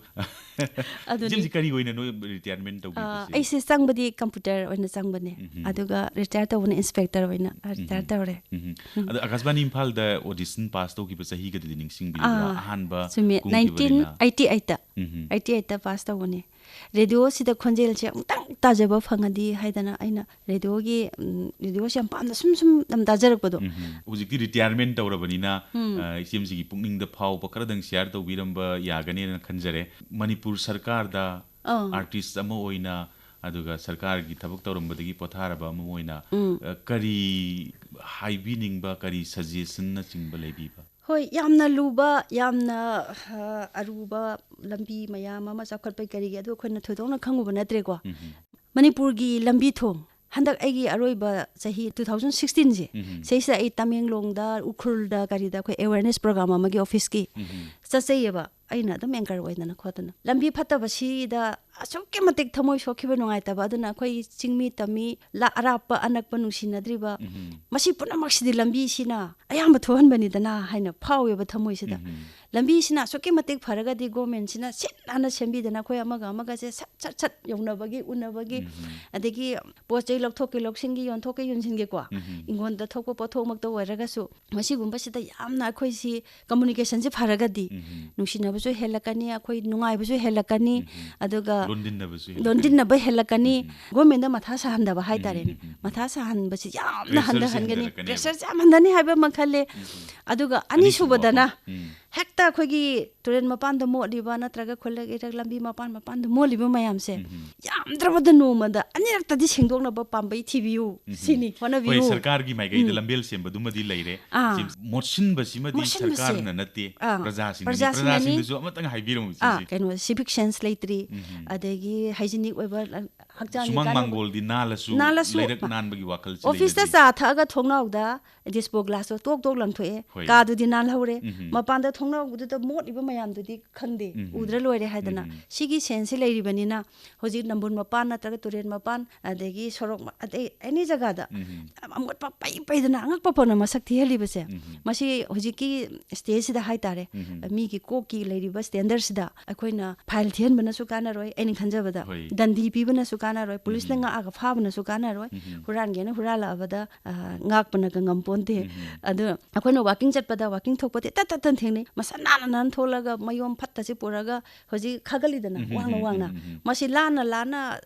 ꯑꯗꯨꯅꯤ꯫ ꯏꯆꯦꯝꯁꯤ ꯀꯔꯤ ꯑꯣꯏꯅ ꯅꯣꯏ ꯔꯤꯇꯥꯌꯔꯃꯦꯟ ꯑ, ꯇꯧꯕꯤꯕꯁꯦ? ꯑꯩꯁꯦ ꯆꯪꯕꯗꯤ ꯀꯝꯄ꯭ꯌꯨꯇꯔ ꯑꯣꯏꯅ ꯆꯪꯕꯅꯦ꯫ ꯎꯝꯍꯨꯝ꯫ ꯑꯗꯨꯒ ꯔꯤꯇꯥꯌꯔ ꯇꯧꯕꯅ ꯏꯟꯁꯄꯦꯛꯇꯔ ꯑꯣꯏꯅ ꯔꯤꯇꯥꯌꯔ ꯎꯝꯍꯨꯝ꯫ ꯇꯧꯔꯦ꯫ ꯎꯝꯍꯨꯝ꯫ ꯎꯝ꯫ ꯑꯗꯣ ꯑꯀꯥꯁꯕꯥꯅꯤ ꯏꯝꯐꯥꯜꯗ ꯑꯣꯗꯤꯁꯟ ꯄꯥꯁ ꯇꯧꯈꯤꯕ ꯆꯍꯤꯒꯗꯨꯗꯤ ꯅꯤꯡꯁꯤꯡꯕꯤꯔꯤꯕ꯭ꯔꯥ? ꯑꯥ, ꯑꯍꯥꯟꯕ ꯆꯨꯝꯃꯦ꯫ ꯀꯨꯝꯈꯤꯕꯅꯤꯅ꯫ ꯅꯥꯏꯟꯇꯤꯟ ꯑꯩꯠꯇꯤ ꯑꯩꯠꯇ꯫ ꯎꯝꯍꯨꯝ꯫ ꯑꯩꯠꯇꯤ ꯑꯩꯠꯇ ꯄꯥꯁ ꯇꯧꯕꯅꯦ꯫ ꯔꯦꯗꯤꯑꯣꯁꯤꯗ ꯈꯣꯟꯖꯦꯜꯁꯦ ꯑꯃꯨꯛꯇꯪ ꯇꯥꯖꯕ ꯐꯪꯉꯗꯤ ꯍꯥꯏꯗꯅ ꯑꯩꯅ ꯔꯦꯗꯤꯑꯣꯒꯤ, ꯎꯝ, ꯔꯦꯗꯤꯑꯣꯁꯦ ꯌꯥꯝ ꯄꯥꯝꯅ ꯁꯨꯝ ꯁꯨꯝ ꯌꯥꯝ ꯇꯥꯖꯔꯛꯄꯗꯣ꯫ ꯎꯝꯍꯨꯝ꯫ ꯍꯧꯖꯤꯛꯇꯤ ꯔꯤꯇꯥꯌꯔꯃꯦꯟ ꯇꯧꯔꯕꯅꯤꯅ, ꯎꯝ꯫ ꯑ, ꯏꯆꯦꯝꯁꯤꯒꯤ ꯄꯨꯛꯅꯤꯡꯗ ꯐꯥꯎꯕ ꯈꯔꯗꯪ ꯁꯤꯌꯥꯔ ꯇꯧꯕꯤꯔꯝꯕ ꯌꯥꯒꯅꯦꯅ ꯈꯟꯖꯔꯦ꯫ ꯃꯅꯤꯄꯨꯔ ꯁꯔꯀꯥꯔꯗ ꯑꯥ꯫ ꯑꯥꯔꯇꯤꯁ ꯑꯃ ꯑꯣꯏꯅ, ꯑꯗꯨꯒ ꯁꯔꯀꯥꯔꯒꯤ ꯊꯕꯛ ꯇꯧꯔꯝꯕꯗꯒꯤ ꯄꯣꯊꯥꯔꯕ ꯑꯃ ꯑꯣꯏꯅ, ꯎꯝ꯫ ꯑ, ꯀꯔꯤ ꯍꯥꯏꯕꯤꯅꯤꯡꯕ, ꯀꯔꯤ ꯁꯖꯦꯁꯟꯅꯆꯤꯡꯕ ꯂꯩꯕꯤꯕ? ꯍꯣꯏ, ꯌꯥꯝꯅ ꯂꯨꯕ, ꯌꯥꯝꯅ, ꯑ, ꯑꯔꯨꯕ ꯂꯝꯕꯤ ꯃꯌꯥꯝ ꯑꯃ ꯆꯥꯎꯈꯠꯄꯒꯤ ꯀꯔꯤꯒꯤ ꯑꯗꯨ ꯑꯩꯈꯣꯏꯅ ꯊꯣꯏꯗꯣꯛꯅ ꯈꯪꯉꯨꯕ ꯅꯠꯇ꯭ꯔꯦꯀꯣ꯫ ꯎꯝꯍꯨꯝ꯫ ꯃꯅꯤꯄꯨꯔꯒꯤ ꯂꯝꯕꯤ ꯊꯣꯡ ꯍꯟꯗꯛ ꯑꯩꯒꯤ ꯑꯔꯣꯏꯕ ꯆꯍꯤ ꯇꯨ ꯊꯥꯎꯖꯟ ꯁꯤꯛꯁꯇꯤꯟꯁꯦ, ꯎꯝꯍꯨꯝ꯫ ꯁꯤꯁꯤꯗ ꯑꯩ ꯇꯃꯦꯡꯂꯣꯡꯗ, ꯎꯈ꯭ꯔꯨꯜꯗ, ꯀꯔꯤꯗ ꯑꯩꯈꯣꯏ ꯑꯦꯋꯦꯔꯅꯦꯁ ꯄ꯭ꯔꯣꯒ꯭ꯔꯥꯝ ꯑꯃꯒꯤ ꯑꯣꯐꯤꯁꯀꯤ ꯎꯝꯍꯨꯝ꯫ ꯆꯠꯆꯩꯌꯦꯕ, ꯑꯩꯅ ꯑꯗꯨꯝ ꯑꯦꯡꯀꯔ ꯑꯣꯏꯗꯅ ꯈꯣꯠꯇꯅ꯫ ꯂꯝꯕꯤ ꯐꯠꯇꯕꯁꯤꯗ ꯑꯁꯨꯛꯀꯤ ꯃꯇꯤꯛ ꯊꯃꯣꯏ ꯁꯣꯛꯈꯤꯕ, ꯅꯨꯡꯉꯥꯏꯇꯕ꯫ ꯑꯗꯨꯅ ꯑꯩꯈꯣꯏ ꯆꯤꯡꯃꯤ ꯇꯝꯃꯤ, ꯂ-, ꯑꯔꯥꯞꯄ ꯑꯅꯛꯄ ꯅꯨꯡꯁꯤꯅꯗ꯭ꯔꯤꯕ, ꯎꯝ꯫ ꯃꯁꯤ ꯄꯨꯝꯅꯃꯛꯁꯤꯗꯤ ꯂꯝꯕꯤꯁꯤꯅ ꯑꯌꯥꯝꯕ ꯊꯣꯛꯍꯟꯕꯅꯤꯗꯅ ꯍꯥꯏꯅ ꯐꯥꯎꯋꯦꯕ ꯊꯃꯣꯏꯁꯤꯗ꯫ ꯎꯝ꯫ ꯂꯝꯕꯤꯁꯤꯅ ꯑꯁꯨꯛꯀꯤ ꯃꯇꯤꯛ ꯐꯔꯒꯗꯤ government ꯁꯤꯅ ꯁꯤꯠ ꯅꯥꯟꯅ ꯁꯦꯝꯕꯤꯗꯅ ꯑꯩꯈꯣꯏ ꯑꯃꯒ ꯑꯃꯒꯁꯦ ꯁꯠ ꯁꯠ ꯁꯠ ꯌꯧꯅꯕꯒꯤ, ꯎꯅꯕꯒꯤ, ꯎꯝ꯫ ꯑꯗꯒꯤ ꯄꯣꯠ ꯆꯩ ꯂꯧꯊꯣꯛꯀꯦ ꯂꯧꯁꯤꯟꯒꯦ, ꯌꯣꯟꯊꯣꯛꯀꯦ ꯌꯣꯟꯁꯤꯟꯒꯦꯀꯣ, ꯎꯝ꯫ ꯏꯪꯈꯣꯜꯗ ꯊꯣꯛꯄ ꯄꯣꯠꯊꯣꯛꯃꯛꯇ ꯑꯣꯏꯔꯒꯁꯨ, ꯃꯁꯤꯒꯨꯝꯕꯁꯤꯗ ꯌꯥꯝꯅ ꯑꯩꯈꯣꯏꯁꯤ communication ꯁꯤ ꯐꯔꯒꯗꯤ ꯎꯝ꯫ ꯅꯨꯡꯁꯤꯅꯕꯁꯨ ꯍꯦꯜꯂꯛꯀꯅꯤ, ꯑꯩꯈꯣꯏ ꯅꯨꯡꯉꯥꯏꯕꯁꯨ ꯍꯦꯜꯂꯛꯀꯅꯤ, ꯎꯝ꯫ ꯑꯗꯨꯒ ꯂꯣꯟꯗꯤꯟꯅꯕꯁꯨ ꯍꯦꯜꯂꯛꯀꯅꯤ꯫ ꯂꯣꯟꯗꯤꯟꯅꯕ ꯍꯦꯜꯂꯛꯀꯅꯤ, ꯎꯝ꯫ Government ꯗ ꯃꯊꯥ ꯁꯥꯍꯟꯗꯕ ꯍꯥꯏꯇꯥꯔꯦꯅꯦ꯫ ꯎꯝ, ꯎꯝ, ꯎꯝ, ꯎꯝ꯫ ꯃꯊꯥ ꯁꯥꯍꯟꯕꯁꯤ ꯌꯥꯝꯅ pressure ꯁꯤ ꯍꯟꯊꯍꯟꯒꯅꯤ, ꯍꯟꯊꯔꯛꯀꯅꯦꯕ꯫ Pressure ꯁꯤ ꯌꯥꯝ ꯍꯟꯊꯅꯤ ꯍꯥꯏꯕ ꯑꯃ ꯈꯜꯂꯦ꯫ ꯎꯝ, ꯎꯝ꯫ ꯑꯗꯨꯒ ꯑꯅꯤꯁꯨꯕ ꯑꯅꯤꯁꯨꯕꯗꯅ ꯋꯥꯐꯝ꯫ ꯎꯝ꯫ ꯍꯦꯛꯇ ꯑꯩꯈꯣꯏꯒꯤ ꯇꯨꯔꯦꯜ ꯃꯄꯥꯟꯗ ꯃꯣꯠꯂꯤꯕ ꯅꯠꯇ꯭ꯔꯒ ꯈꯨꯜꯂꯛ ꯏꯔꯛ ꯂꯝꯕꯤ ꯃꯄꯥꯟ ꯃꯄꯥꯟꯗ ꯃꯣꯠꯂꯤꯕ ꯃꯌꯥꯝꯁꯦ ꯎꯝ, ꯎꯝ꯫ ꯌꯥꯝꯗ꯭ꯔꯕꯗ ꯅꯣꯡꯃꯗ ꯑꯅꯤꯔꯛꯇꯗꯤ ꯁꯦꯡꯗꯣꯛꯅꯕ ꯄꯥꯝꯕꯩ ꯊꯤꯕꯤꯌꯨ꯫ ꯎꯝ, ꯎꯝ꯫ ꯁꯤꯅꯤ, ꯍꯣꯠꯅꯕꯤꯌꯨ꯫ ꯍꯣꯏ, ꯁꯔꯀꯥꯔꯒꯤ ꯃꯥꯏꯀꯩꯗ ꯎꯝ꯫ ꯂꯝꯕꯦꯜ ꯁꯦꯝꯕꯗꯨꯃꯗꯤ ꯂꯩꯔꯦ꯫ ꯑꯥ꯫ ꯁꯤ ꯃꯣꯠꯁꯤꯟꯕꯁꯤꯃꯗꯤ ꯃꯣꯠꯁꯤꯟꯕꯁꯦ꯫ ꯁꯔꯀꯥꯔꯅ ꯅꯠꯇꯦ, ꯑꯥ, ꯄ꯭ꯔꯖꯥꯁꯤꯡꯅꯅꯤ꯫ ꯄ꯭ꯔꯖꯥꯁꯤꯡꯅꯅꯤ꯫ ꯄ꯭ꯔꯖꯥꯁꯤꯡꯗꯁꯨ ꯑꯃꯇꯪ ꯍꯥꯏꯕꯤꯔꯝꯃꯨ, ꯑꯥ, ꯁꯤꯁꯦ꯫ ꯀꯩꯅꯣ, civic sense ꯂꯩꯇ꯭ꯔꯤ, ꯎꯝ, ꯎꯝ꯫ ꯑꯗꯒꯤ hygienic ꯑꯣꯏꯕ ꯍꯛꯆꯥꯡꯒꯤ ꯁꯨꯃꯥꯡ ꯀꯥꯟꯅꯕ ꯃꯥꯡꯒꯣꯜꯗꯤ ꯅꯥꯜꯂꯁꯨ, ꯅꯥꯜꯂꯁꯨ, ꯂꯩꯔꯛ ꯅꯥꯟꯕꯒꯤ ꯋꯥꯈꯜꯁꯤ office ꯇ ꯂꯩꯅꯗꯦ꯫ ꯆꯥ ꯊꯛꯑꯒ ꯊꯣꯡꯅꯥꯎꯗ disposal glass ꯇꯣ ꯇꯣꯛ ꯇꯣꯛ ꯂꯪꯊꯣꯛꯑꯦ, ꯍꯣꯏ꯫ ꯀꯥꯗꯨꯗꯤ ꯅꯥꯜꯍꯧꯔꯦ, ꯎꯝ꯫ ꯃꯄꯥꯟꯗ ꯊꯣꯡꯅꯥꯎꯗꯨꯗ ꯃꯣꯠꯂꯤꯕ ꯃꯌꯥꯝꯗꯨꯗꯤ ꯈꯪꯗꯦ, ꯎꯝ꯫ ꯎꯗ꯭ꯔ ꯂꯣꯏꯔꯦ ꯍꯥꯏꯗꯅ꯫ ꯎꯝ꯫ ꯁꯤꯒꯤ sense ꯁꯤ ꯂꯩꯔꯤꯕꯅꯤꯅ ꯍꯧꯖꯤꯛ ꯅꯝꯕꯨꯜ ꯃꯄꯥꯟ ꯅꯠꯇ꯭ꯔꯒ ꯇꯨꯔꯦꯜ ꯃꯄꯥꯟ, ꯑꯗꯒꯤ ꯁꯣꯔꯣꯛ ꯃ-, ꯑꯇꯩ any ꯖꯒꯥꯗ ꯎꯝ꯫ ꯑꯃꯣꯠꯄ ꯄꯩ ꯄꯩꯗꯅ ꯑꯉꯛꯄ ꯐꯥꯎꯅ ꯃꯁꯛ ꯊꯤꯍꯜꯂꯤꯕꯁꯦ, ꯎꯝ꯫ ꯃꯁꯤ ꯍꯧꯖꯤꯛꯀꯤ stage ꯁꯤꯗ ꯍꯥꯏꯇꯥꯔꯦ, ꯎꯝ꯫ ꯃꯤꯒꯤ ꯀꯣꯛꯀꯤ ꯂꯩꯔꯤꯕ standard ꯁꯤꯗ ꯑꯩꯈꯣꯏꯅ fine ꯊꯤꯍꯟꯕꯅꯁꯨ ꯀꯥꯟꯅꯔꯣꯏ, ꯑꯩꯅ ꯈꯟꯖꯕꯗ ꯍꯣꯏ꯫ ꯗꯟꯗꯤ ꯄꯤꯕꯅꯁꯨ ꯀꯥꯟꯅꯔꯣꯏ, ꯄꯨꯂꯤꯁꯅ ꯎꯝ꯫ ꯉꯥꯛꯑꯒ ꯐꯥꯕꯅꯁꯨ ꯀꯥꯟꯅꯔꯣꯏ, ꯎꯝ꯫ ꯍꯨꯔꯥꯟꯒꯦꯅ ꯍꯨꯔꯥꯜꯂꯛꯑꯕꯗ, ꯑ, ꯉꯥꯛꯄꯅꯒ ꯉꯝꯄꯣꯟꯇꯦ꯫ ꯎꯝ꯫ ꯑꯗꯨ ꯑꯩꯈꯣꯏꯅ walking ꯆꯠꯄꯗ walking ꯊꯣꯛꯄꯗꯤ ꯇꯠ ꯇꯠ ꯇꯠ ꯊꯦꯡꯅꯩ꯫ ꯃꯁꯥ ꯅꯥꯟꯅ ꯅꯥꯟꯅ ꯊꯣꯛꯂꯒ ꯃꯌꯣꯝ ꯐꯠꯇꯁꯤ ꯄꯨꯔꯒ ꯍꯧꯖꯤꯛ ꯈꯥꯒꯠꯂꯤꯗꯅ, ꯎꯝ, ꯋꯥꯡꯅ ꯎꯝ, ꯎꯝ, ꯋꯥꯡꯅ꯫ ꯎꯝ, ꯎꯝ꯫ ꯃꯁꯤ ꯂꯥꯟꯅ ꯂꯥꯟꯅ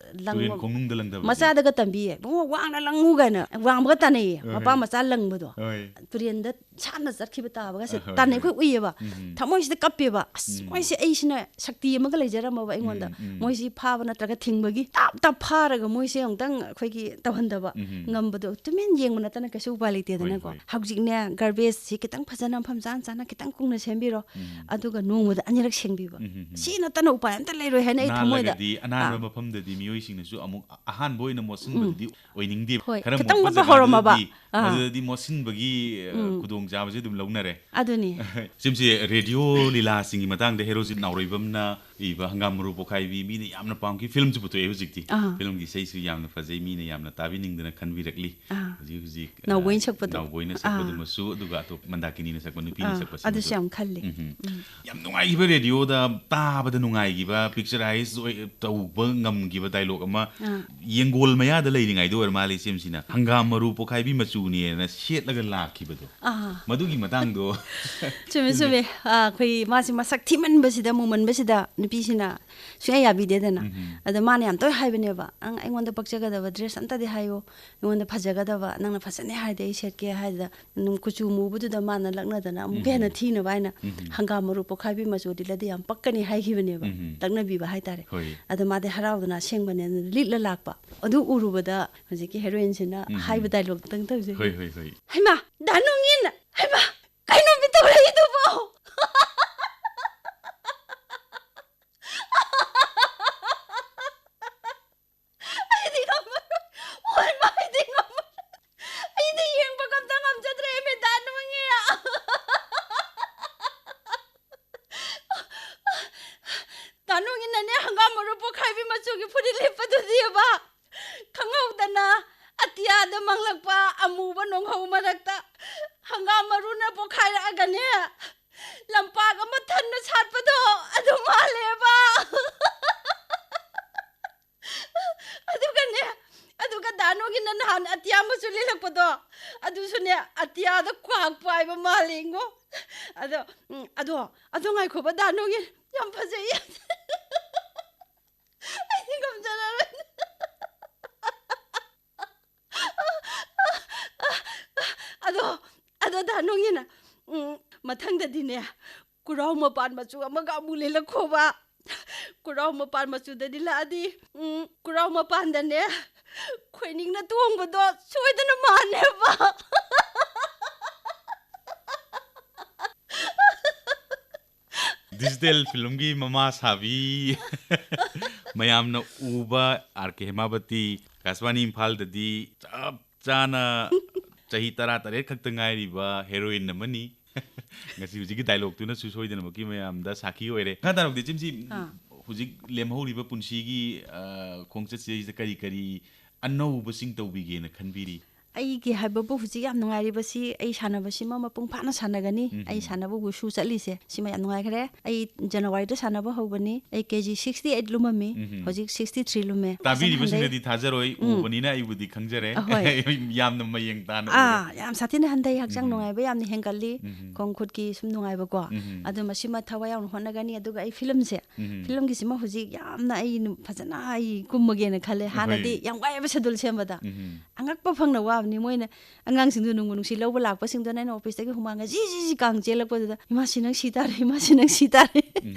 ꯂꯪꯕ-, ꯇꯨꯔꯦꯟ ꯈꯣꯡꯅꯨꯡꯗ ꯂꯪꯗꯕꯁꯦ꯫ ꯃꯆꯥꯗꯒ ꯇꯝꯕꯤꯌꯦ, "ꯏꯕꯨꯡꯉꯣ, ꯋꯥꯡꯅ ꯂꯪꯉꯨ" ꯀꯥꯏꯅ ꯋꯥꯡꯕꯒ ꯇꯥꯟꯅꯩꯌꯦ, ꯍꯣꯏ꯫ ꯃꯄꯥ ꯃꯆꯥ ꯂꯪꯕꯗꯣ꯫ ꯍꯣꯏ꯫ ꯇꯨꯔꯦꯟꯗ ꯁꯥꯟꯅ ꯆꯠꯈꯤꯕ ꯇꯥꯕꯒꯁꯦ ꯑ, ꯍꯣꯏ, ꯇꯥꯟꯅꯩ, ꯍꯣꯏ꯫ ꯑꯩꯈꯣꯏ ꯎꯏꯌꯦꯕ꯫ ꯎꯝ꯫ ꯊꯃꯣꯏꯁꯤꯗ ꯀꯞꯄꯦꯕ꯫ ꯑꯁ, ꯎꯝ꯫ ꯃꯣꯏꯁꯦ, ꯑꯩꯁꯤꯅ ꯁꯛꯇꯤ ꯑꯃꯒ ꯂꯩꯖꯔꯝꯃꯕ ꯑꯩꯉꯣꯟꯗ꯫ ꯎꯝ, ꯎꯝ꯫ ꯃꯣꯏꯁꯤ ꯐꯥꯕ ꯅꯠꯇ꯭ꯔꯒ ꯊꯤꯡꯕꯒꯤ ꯇꯥꯞ ꯇꯥꯞ ꯐꯥꯔꯒ ꯃꯣꯏꯁꯦ ꯑꯃꯨꯛꯇꯪ ꯑꯩꯈꯣꯏꯒꯤ ꯇꯧꯍꯟꯗꯕ ꯎꯝ꯫ ꯉꯝꯕꯗꯣ, ꯇꯨꯃꯤꯟ ꯌꯦꯡꯕ ꯅꯠꯇꯅ ꯀꯩꯁꯨ ꯎꯄꯥꯏ ꯂꯩꯇꯦꯗꯅꯀꯣ꯫ ꯍꯣꯏ, ꯍꯣꯏ꯫ ꯍꯧꯖꯤꯛꯅꯦ, garbage ꯁꯤ ꯈꯤꯇꯪ ꯐꯖꯅ ꯃꯐꯝ ꯆꯥꯅ ꯆꯥꯅ ꯈꯤꯇꯪ ꯀꯨꯡꯅ ꯁꯦꯝꯕꯤꯔꯣ꯫ ꯎꯝ꯫ ꯑꯗꯨꯒ ꯅꯣꯡꯃꯗ ꯑꯅꯤꯔꯛ ꯁꯦꯡꯕꯤꯕ꯫ ꯎꯝ, ꯎꯝ, ꯎꯝ꯫ ꯁꯤ ꯅꯠꯇꯅ ꯎꯄꯥꯏ ꯑꯝꯇ ꯂꯩꯔꯣꯏ ꯍꯥꯏꯅ ꯑꯩ ꯊꯃꯣꯏꯗ, ꯅꯥꯜꯂꯒꯗꯤ ꯑꯅꯥꯟꯕ ꯑꯥ꯫ ꯃꯐꯝꯗꯗꯤ ꯃꯤꯑꯣꯏꯁꯤꯡꯅꯁꯨ ꯑꯃꯨꯛ ꯑꯍꯥꯟꯕ ꯑꯣꯏꯅ ꯃꯣꯠꯁꯤꯟꯕꯗꯨꯗꯤ ꯎꯝ꯫ ꯑꯣꯏꯅꯤꯡꯗꯦ꯫ ꯍꯣꯏ, ꯈꯔ ꯈꯤꯇꯪ ꯃꯣꯠꯄ ꯃꯣꯠꯄ ꯍꯧꯔꯝꯃꯕ꯫ ꯖꯒꯥꯗꯨꯗꯤ, ꯑꯥ꯫ ꯃꯗꯨꯗꯗꯤ ꯃꯣꯠꯁꯤꯟꯕꯒꯤ, ꯑ, ꯎꯝ꯫ ꯈꯨꯗꯣꯡꯆꯥꯕꯁꯦ ꯑꯗꯨꯝ ꯂꯧꯅꯔꯦ꯫ ꯑꯗꯨꯅꯤ꯫ ꯁꯤꯝꯁꯦ ꯔꯦꯗꯤꯑꯣ ꯂꯤꯂꯥꯁꯤꯡꯒꯤ ꯃꯇꯥꯡꯗ ꯍꯦꯔꯣꯖꯤꯠ ꯅꯥꯎꯔꯩꯕꯝꯅ ꯏꯕ ꯍꯪꯒꯥꯝ ꯃꯔꯨ ꯄꯣꯛꯈꯥꯏꯕꯤ ꯃꯤꯅ ꯌꯥꯝꯅ ꯄꯥꯝꯈꯤ꯫ ꯐꯤꯂꯝꯁꯨ ꯄꯨꯊꯣꯛꯑꯦ ꯍꯧꯖꯤꯛꯇꯤ꯫ ꯑꯥ꯫ ꯐꯤꯂꯝꯒꯤ ꯏꯁꯩꯁꯨ ꯌꯥꯝꯅ ꯐꯖꯩ, ꯃꯤꯅ ꯌꯥꯝꯅ ꯇꯥꯕꯤꯅꯤꯡꯗꯅ ꯈꯟꯕꯤꯔꯛꯂꯤ꯫ ꯑꯥ꯫ ꯍꯧꯖꯤꯛ ꯍꯧꯖꯤꯛ, ꯅꯥꯎꯕꯣꯏꯅ ꯑ, ꯁꯛꯄꯗꯣ꯫ ꯅꯥꯎꯕꯣꯏꯅ ꯑꯥ꯫ ꯁꯛꯄꯗꯨꯃꯁꯨ, ꯑꯗꯨꯒ ꯑꯇꯣꯞꯄ ꯃꯟꯗꯥꯀꯤꯅꯤꯅ ꯁꯛꯄ, ꯅꯨꯄꯤꯅ ꯑꯥ, ꯁꯛꯄ ꯑꯗꯨꯁꯨ ꯁꯤꯡꯗꯨꯁꯨ꯫ ꯌꯥꯝ ꯈꯜꯂꯤ꯫ ꯎꯝ꯫ ꯎꯝ꯫ ꯌꯥꯝ ꯅꯨꯡꯉꯥꯏꯈꯤꯕ, ꯔꯦꯗꯤꯑꯣꯗ ꯇꯥꯕꯗ ꯅꯨꯡꯉꯥꯏꯈꯤꯕ, ꯄꯤꯛꯆꯔꯥꯏꯁ ꯑꯣꯏ-, ꯇꯧꯕ ꯉꯝꯈꯤꯕ ꯗꯥꯏꯂꯣꯛ ꯑꯃ, ꯑꯥ꯫ ꯌꯦꯡꯒꯣꯜ ꯃꯌꯥꯗ ꯂꯩꯔꯤꯉꯩꯗ ꯑꯣꯏꯔ ꯃꯥꯜꯂꯦ ꯏꯆꯦꯝꯁꯤꯅ ꯍꯪꯒꯥꯝ ꯃꯔꯨ ꯄꯣꯛꯈꯥꯏꯕꯤ ꯃꯆꯨꯅꯦꯅ ꯁꯦꯠꯂꯒ ꯂꯥꯛꯈꯤꯕꯗꯣ꯫ ꯑꯥ꯫ ꯃꯗꯨꯒꯤ ꯃꯇꯥꯡꯗꯣ꯫ ꯆꯨꯝꯃꯦ, ꯆꯨꯝꯃꯦ꯫ ꯑꯥ, ꯑꯩꯈꯣꯏ ꯃꯥꯁꯤ ꯃꯁꯛ ꯊꯤꯃꯟꯕꯁꯤꯗ, ꯃꯨꯃꯟꯕꯁꯤꯗ ꯅꯨꯄꯤꯁꯤꯅ ꯁꯨꯡꯌꯥ ꯌꯥꯕꯤꯗꯦꯗꯅ꯫ ꯎꯝ꯫ ꯑꯗ ꯃꯥꯅ ꯌꯥꯝ ꯇꯣꯏ ꯍꯥꯏꯕꯅꯦꯕ, "ꯅꯪ ꯑꯩꯉꯣꯟꯗ ꯄꯛꯆꯒꯗꯕ ꯗ꯭ꯔꯦꯁ ꯑꯝꯇꯗꯤ ꯍꯥꯏꯌꯣ, ꯑꯩꯉꯣꯟꯗ ꯐꯖꯒꯗꯕ, ꯅꯪꯅ ꯐꯖꯅꯤ ꯍꯥꯏꯔꯗꯤ ꯑꯩ ꯁꯦꯠꯀꯦ" ꯍꯥꯏꯗꯨꯗ, ꯑꯗꯨꯝ ꯀꯨꯆꯨ ꯃꯨꯕꯗꯨꯗ ꯃꯥꯅ ꯂꯛꯅꯗꯅ ꯑꯃꯨꯛꯀ ꯍꯦꯟꯅ ꯎꯝ꯫ ꯊꯤꯅꯕ ꯍꯥꯏꯅ ꯎꯝ꯫ "ꯍꯪꯒꯥꯝ ꯃꯔꯨ ꯄꯣꯛꯈꯥꯏꯕꯤ ꯃꯆꯨ ꯂꯤꯠꯂꯗꯤ ꯌꯥꯝ ꯄꯛꯀꯅꯤ" ꯍꯥꯏꯈꯤꯕꯅꯦꯕ, ꯎꯝ꯫ ꯂꯛꯅꯕꯤꯕ ꯍꯥꯏꯇꯥꯔꯦ꯫ ꯍꯣꯏ꯫ ꯑꯗ ꯃꯥꯗꯤ ꯍꯔꯥꯎꯗꯅ ꯑꯁꯦꯡꯕꯅꯦꯅ ꯂꯤꯠꯂ ꯂꯥꯛꯄ꯫ ꯑꯗꯨ ꯎꯔꯨꯕꯗ ꯍꯧꯖꯤꯛꯀꯤ ꯍꯦꯔꯣꯏꯟꯁꯤꯅ ꯎꯝ꯫ ꯍꯥꯏꯕ ꯗꯥꯏꯂꯣꯛꯇꯪ ꯇꯧꯖꯩ꯫ ꯍꯣꯏ, ꯍꯣꯏ, ꯍꯣꯏ꯫ "ꯍꯩꯃꯥ, ꯗꯥ ꯅꯣꯡꯉꯤꯟ! ꯍꯩꯃꯥ, ꯀꯩꯅꯣ ꯃꯤ ꯇꯧꯔꯛꯏꯗꯨꯕꯣ?" ꯑꯩꯗꯤ ꯉꯝꯃꯔꯣꯏ꯫ ꯍꯣꯏ, ꯃꯥ, ꯑꯩꯗꯤ ꯉꯝꯃꯔꯣꯏ꯫ ꯑꯩꯗꯤ ꯌꯦꯡꯕꯒ ꯑꯝꯇ ꯉꯝꯖꯗ꯭ꯔꯦ, ꯃꯦꯗꯥ ꯅꯣꯡꯉꯤ꯫ ꯗꯥ ꯅꯣꯡꯉꯤꯟꯅꯅꯦ ꯍꯪꯒꯥꯝ ꯃꯔꯨ ꯄꯣꯛꯈꯥꯏꯕꯤ ꯃꯆꯨꯒꯤ ꯐꯨꯔꯤꯠ ꯂꯤꯠꯄꯗꯨꯗꯤꯕ, ꯈꯪꯍꯧꯗꯅ ꯑꯇꯤꯌꯥꯗ ꯃꯪꯂꯛꯄ ꯑꯃꯨꯕ ꯅꯣꯡꯍꯧ ꯃꯔꯛꯇ ꯍꯪꯒꯥꯝ ꯃꯔꯨꯅ ꯄꯣꯛꯈꯥꯏꯔꯛꯑꯒꯅꯦ, ꯂꯝꯄꯥꯛ ꯑꯃ ꯊꯟꯅ ꯁꯥꯠꯄꯗꯣ ꯑꯗꯨ ꯃꯥꯜꯂꯦꯕ꯫ ꯑꯗꯨꯒꯅꯦ, ꯑꯗꯨꯒ ꯗꯥ ꯅꯣꯡꯉꯤꯟꯅ ꯅꯍꯥꯟ ꯑꯇꯤꯌꯥ ꯃꯆꯨ ꯂꯤꯠꯂꯛꯄꯗꯣ, ꯑꯗꯨꯁꯨꯅꯦ, ꯑꯇꯤꯌꯥꯗ ꯀ꯭ꯋꯥꯛ ꯄꯥꯏꯕ ꯃꯥꯜꯂꯦꯉꯣ꯫ ꯑꯗꯣ, ꯎꯝ, ꯑꯗꯣ, ꯑꯗꯣ ꯉꯥꯏꯈꯣꯕ, ꯗꯥ ꯅꯣꯡꯉꯤꯟ, ꯌꯥꯝ ꯐꯖꯩꯌꯦ꯫ ꯑꯩꯗꯤ ꯉꯝꯖꯔꯔꯣꯏ꯫ ꯑꯗꯣ, ꯑꯗꯣ ꯗꯥ ꯅꯣꯡꯉꯤꯟ, ꯎꯝ, ꯃꯊꯪꯗꯗꯤꯅꯦ, ꯀꯨꯔꯥꯎ ꯃꯄꯥꯟ ꯃꯆꯨ ꯑꯃꯒ ꯑꯃꯨꯛ ꯂꯤꯠꯂꯛꯈꯣꯕ꯫ ꯀꯨꯔꯥꯎ ꯃꯄꯥꯟ ꯃꯆꯨꯗ ꯂꯤꯠꯂꯛꯑꯗꯤ, ꯎꯝ, ꯀꯨꯔꯥꯎ ꯃꯄꯥꯟꯗꯅꯦ, ꯈꯣꯏꯅꯤꯡꯅ ꯇꯣꯡꯕꯗꯣ ꯁꯣꯏꯗꯅ ꯃꯥꯟꯅꯦꯕ꯫ ꯗꯤꯖꯤꯇꯦꯜ ꯐꯤꯂꯝꯒꯤ ꯃꯃꯥ ꯁꯥꯕꯤ꯫ ꯃꯌꯥꯝꯅ ꯎꯕ ꯑꯥꯔ ꯀꯦ ꯍꯦꯃꯥꯕꯇꯤ, ꯑꯀꯥꯁꯕꯥꯅꯤ ꯏꯝꯐꯥꯜꯗꯗꯤ ꯆꯞ ꯆꯥꯅ ꯆꯍꯤ ꯇꯔꯥꯇꯔꯦꯠ ꯈꯛꯇ ꯉꯥꯏꯔꯤꯕ ꯍꯦꯔꯣꯏꯟ ꯑꯃꯅꯤ꯫ ꯉꯁꯤ ꯍꯧꯖꯤꯛꯀꯤ ꯗꯥꯏꯂꯣꯛꯇꯨꯅꯁꯨ ꯁꯣꯏꯗꯅꯃꯛꯀꯤ ꯃꯌꯥꯝꯗ ꯁꯥꯈꯤ ꯑꯣꯏꯔꯦ꯫ ꯃꯈꯥ ꯇꯥꯔꯛꯇꯤ ꯏꯆꯦꯝꯁꯤ, ꯑꯥ꯫ ꯍꯧꯖꯤꯛ ꯂꯦꯝꯍꯧꯔꯤꯕ ꯄꯨꯟꯁꯤꯒꯤ, ꯑ, ꯈꯣꯡꯆꯠꯁꯤꯗꯩꯁꯤꯗ ꯀꯔꯤ ꯀꯔꯤ ꯑꯅꯧꯕꯁꯤꯡ ꯇꯧꯕꯤꯒꯦꯅ ꯈꯟꯕꯤꯔꯤ? ꯑꯩꯒꯤ ꯍꯥꯏꯕꯕꯨ ꯍꯧꯖꯤꯛ ꯌꯥꯝ ꯅꯨꯡꯉꯥꯏꯔꯤꯕꯁꯤ ꯑꯩ ꯁꯥꯟꯅꯕꯁꯤꯃ ꯃꯄꯨꯡ ꯐꯥꯅ ꯁꯥꯟꯅꯒꯅꯤ꯫ ꯎꯝ꯫ ꯑꯩ ꯁꯥꯟꯅꯕ ꯋꯨꯁꯨ ꯆꯠꯂꯤꯁꯦ ꯁꯤꯃ ꯌꯥꯝ ꯅꯨꯡꯉꯥꯏꯈ꯭ꯔꯦ꯫ ꯑꯩ ꯖꯅꯋꯥꯔꯤꯗ ꯁꯥꯟꯅꯕ ꯍꯧꯕꯅꯤ꯫ ꯑꯩ ꯀꯦ ꯖꯤ ꯁꯤꯛꯁꯇꯤ ꯑꯩꯠ ꯂꯨꯝꯃꯝꯃꯤ꯫ ꯎꯝ꯫ ꯍꯧꯖꯤꯛ ꯁꯤꯛꯁꯇꯤ ꯊ꯭ꯔꯤ ꯂꯨꯝꯃꯦ꯫ ꯐꯖꯅ ꯍꯟꯊꯩ꯫ ꯇꯥꯕꯤꯔꯤꯕꯁꯤꯡꯅꯗꯤ ꯊꯥꯖꯔꯣꯏ, ꯎꯝ꯫ ꯎꯕꯅꯤꯅ ꯑꯩꯕꯨꯗꯤ ꯈꯪꯖꯔꯦ꯫ ꯑꯍꯣꯏ꯫ ꯌꯥꯝꯅ ꯃꯌꯦꯡ ꯇꯥꯅ ꯎꯔꯦ꯫ ꯑꯥ, ꯌꯥꯝ ꯁꯥꯊꯤꯅ ꯍꯟꯊꯩ꯫ ꯍꯛꯆꯥꯡ ꯎꯝ꯫ ꯅꯨꯡꯉꯥꯏꯕ ꯌꯥꯝꯅ ꯍꯦꯟꯒꯠꯂꯤ꯫ ꯎꯝ꯫ ꯈꯣꯡ ꯈꯨꯠꯀꯤ ꯁꯨꯝ ꯅꯨꯡꯉꯥꯏꯕꯀꯣ꯫ ꯎꯝ꯫ ꯑꯗꯨ ꯃꯁꯤꯃ ꯊꯋꯥꯏ ꯌꯥꯎꯅ ꯍꯣꯠꯅꯒꯅꯤ꯫ ꯑꯗꯨꯒ ꯑꯩ ꯐꯤꯂꯝꯁꯦ, ꯎꯝ꯫ ꯐꯤꯂꯝꯒꯤꯁꯤꯃ ꯍꯧꯖꯤꯛ ꯌꯥꯝꯅ ꯑꯩ ꯅꯨ-, ꯐꯖꯅ ꯑꯩ ꯀꯨꯝꯃꯒꯦꯅ ꯈꯜꯂꯦ꯫ ꯍꯥꯟꯅꯗꯤ ꯍꯣꯏ꯫ ꯌꯥꯝ ꯋꯥꯏꯑꯦꯕ ꯁꯦꯗꯨꯜ ꯁꯦꯝꯕꯗ꯫ ꯎꯝ꯫ ꯑꯉꯛꯄ ꯐꯪꯅ ꯋꯥꯕꯅꯤ꯫ ꯃꯣꯏꯅ ꯑꯉꯥꯡꯁꯤꯡꯗꯣ ꯅꯨꯡꯕꯨ ꯅꯨꯡꯁꯤ ꯂꯧꯕ ꯂꯥꯛꯄꯁꯤꯡꯗꯨꯅ ꯑꯩꯅ ꯑꯣꯐꯤꯁꯇꯒꯤ ꯍꯨꯃꯥꯡꯒ ꯖꯤ ꯖꯤ ꯖꯤ ꯀꯥꯡ ꯆꯦꯜꯂꯛꯄꯗꯨꯗ, "ꯏꯃꯥ, ꯁꯤ ꯅꯪ ꯁꯤ ꯇꯥꯔꯦ, ꯏꯃꯥ, ꯁꯤ ꯅꯪ ꯁꯤ ꯇꯥꯔꯦ"꯫ ꯎꯝ꯫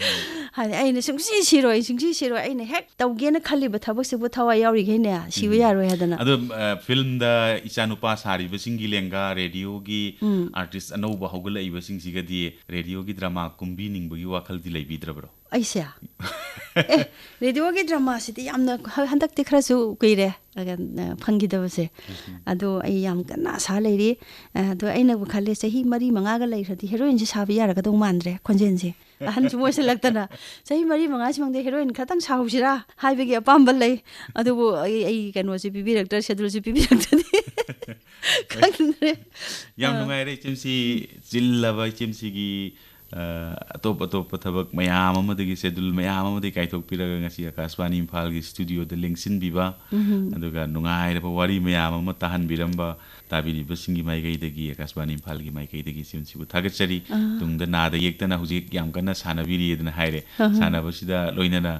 ꯍꯥꯏꯗꯤ ꯑꯩꯅ ꯁꯨꯡꯁꯤ ꯁꯤꯔꯣꯏ, ꯁꯨꯡꯁꯤ ꯁꯤꯔꯣꯏ, ꯑꯩꯅ ꯍꯦꯛ ꯇꯧꯒꯦꯅ ꯈꯜꯂꯤꯕ ꯊꯕꯛꯁꯤꯕꯨ ꯊꯋꯥꯏ ꯌꯥꯎꯔꯤꯈꯩꯅꯦ ꯁꯤꯕ ꯎꯝ꯫ ꯌꯥꯔꯣꯏ ꯍꯥꯏꯗꯅ꯫ ꯑꯗꯣ, ꯑ, ꯐꯤꯂꯝꯗ ꯏꯆꯥꯅꯨꯄꯥ ꯁꯥꯔꯤꯕꯁꯤꯡꯒꯤ ꯂꯦꯡꯒꯥ, ꯔꯦꯗꯤꯑꯣꯒꯤ ꯎꯝ꯫ ꯑꯥꯔꯇꯤꯁ ꯑꯅꯧꯕ ꯍꯧꯒꯠꯂꯛꯏꯕꯁꯤꯡꯁꯤꯒꯗꯤ ꯔꯦꯗꯤꯑꯣꯒꯤ ꯗ꯭ꯔꯃꯥ ꯀꯨꯝꯕꯤꯅꯤꯡꯕꯒꯤ ꯋꯥꯈꯜꯗꯤ ꯂꯩꯕꯤꯗ꯭ꯔꯕ꯭ꯔꯣ? ꯑꯩꯁꯦ? ꯑꯦ, ꯔꯦꯗꯤꯑꯣꯒꯤ ꯗ꯭ꯔꯃꯥꯁꯤꯗꯤ ꯌꯥꯝꯅ ꯍ-, ꯍꯟꯗꯛꯇꯤ ꯈꯔꯁꯨ ꯀꯨꯏꯔꯦ, ꯑ, ꯑ, ꯐꯪꯈꯤꯗꯕꯁꯦ꯫ ꯑꯗꯣ ꯑꯩ ꯌꯥꯝ ꯀꯟꯅ ꯑꯁꯥ ꯂꯩꯔꯤ꯫ ꯑ, ꯑꯗꯣ ꯑꯩꯅꯕꯨ ꯈꯜꯂꯦ, ꯆꯍꯤ ꯃꯔꯤ ꯃꯉꯥꯒ ꯂꯩꯈ꯭ꯔꯗꯤ ꯍꯦꯔꯣꯏꯟꯁꯦ ꯁꯥꯕ ꯌꯥꯔꯒꯗꯧ ꯃꯥꯟꯗ꯭ꯔꯦ, ꯈꯣꯟꯖꯦꯜꯁꯦ꯫ ꯑꯍꯟꯁꯨ ꯑꯣꯏꯁꯜꯂꯛꯇꯅ꯫ ꯆꯍꯤ ꯃꯔꯤ ꯃꯉꯥꯁꯤ ꯃꯅꯨꯡꯗ ꯍꯦꯔꯣꯏꯟ ꯈꯔꯇꯪ ꯁꯥꯍꯧꯁꯤꯔꯥ ꯍꯥꯏꯕꯒꯤ ꯑꯄꯥꯝꯕ ꯂꯩ꯫ ꯑꯗꯨꯕꯨ ꯑꯩ, ꯑꯩ ꯀꯩꯅꯣꯁꯦ ꯄꯤꯕꯤꯔꯛꯇ꯭ꯔꯦ, ꯁꯦꯗꯨꯜꯁꯦ ꯄꯤꯕꯤꯔꯛꯇ꯭ꯔꯗꯤ ꯈꯪꯗ꯭ꯔꯦ꯫ ꯌꯥꯝ ꯑꯥ꯫ ꯅꯨꯡꯉꯥꯏꯔꯦ ꯏꯆꯦꯝꯁꯤ, ꯆꯤꯜꯂꯕ ꯏꯆꯦꯝꯁꯤꯒꯤ, ꯑ, ꯑꯇꯣꯞ ꯑꯇꯣꯞꯄ ꯊꯕꯛ ꯃꯌꯥꯝ ꯑꯃꯗꯒꯤ, ꯁꯦꯗꯨꯜ ꯃꯌꯥꯝ ꯑꯃꯗꯒꯤ ꯀꯥꯏꯊꯣꯛꯄꯤꯔꯒ ꯉꯁꯤ ꯑꯀꯥꯁꯕꯥꯅꯤ ꯏꯝꯐꯥꯜꯒꯤ ꯁ꯭ꯇꯨꯗꯤꯑꯣꯗ ꯂꯦꯡꯁꯤꯟꯕꯤꯕ, ꯎꯝ꯫ ꯑꯗꯨꯒ ꯅꯨꯡꯉꯥꯏꯔꯕ ꯋꯥꯔꯤ ꯃꯌꯥꯝ ꯑꯃ ꯇꯥꯍꯟꯕꯤꯔꯝꯕ ꯇꯥꯕꯤꯔꯤꯕꯁꯤꯡꯒꯤ ꯃꯥꯏꯀꯩꯗꯒꯤ, ꯑꯀꯥꯁꯕꯥꯅꯤ ꯏꯝꯐꯥꯜꯒꯤ ꯃꯥꯏꯀꯩꯗꯒꯤ ꯏꯆꯦꯝꯁꯤꯕꯨ ꯊꯥꯒꯠꯆꯔꯤ꯫ ꯑꯥ꯫ ꯇꯨꯡꯗ ꯅꯥꯗ ꯌꯦꯛꯇꯅ ꯍꯧꯖꯤꯛ ꯌꯥꯝ ꯀꯟꯅ ꯁꯥꯟꯅꯕꯤꯔꯤꯗꯅ ꯍꯥꯏꯔꯦ꯫ ꯑꯍ꯫ ꯁꯥꯟꯅꯕꯁꯤꯗ ꯂꯣꯏꯅꯅ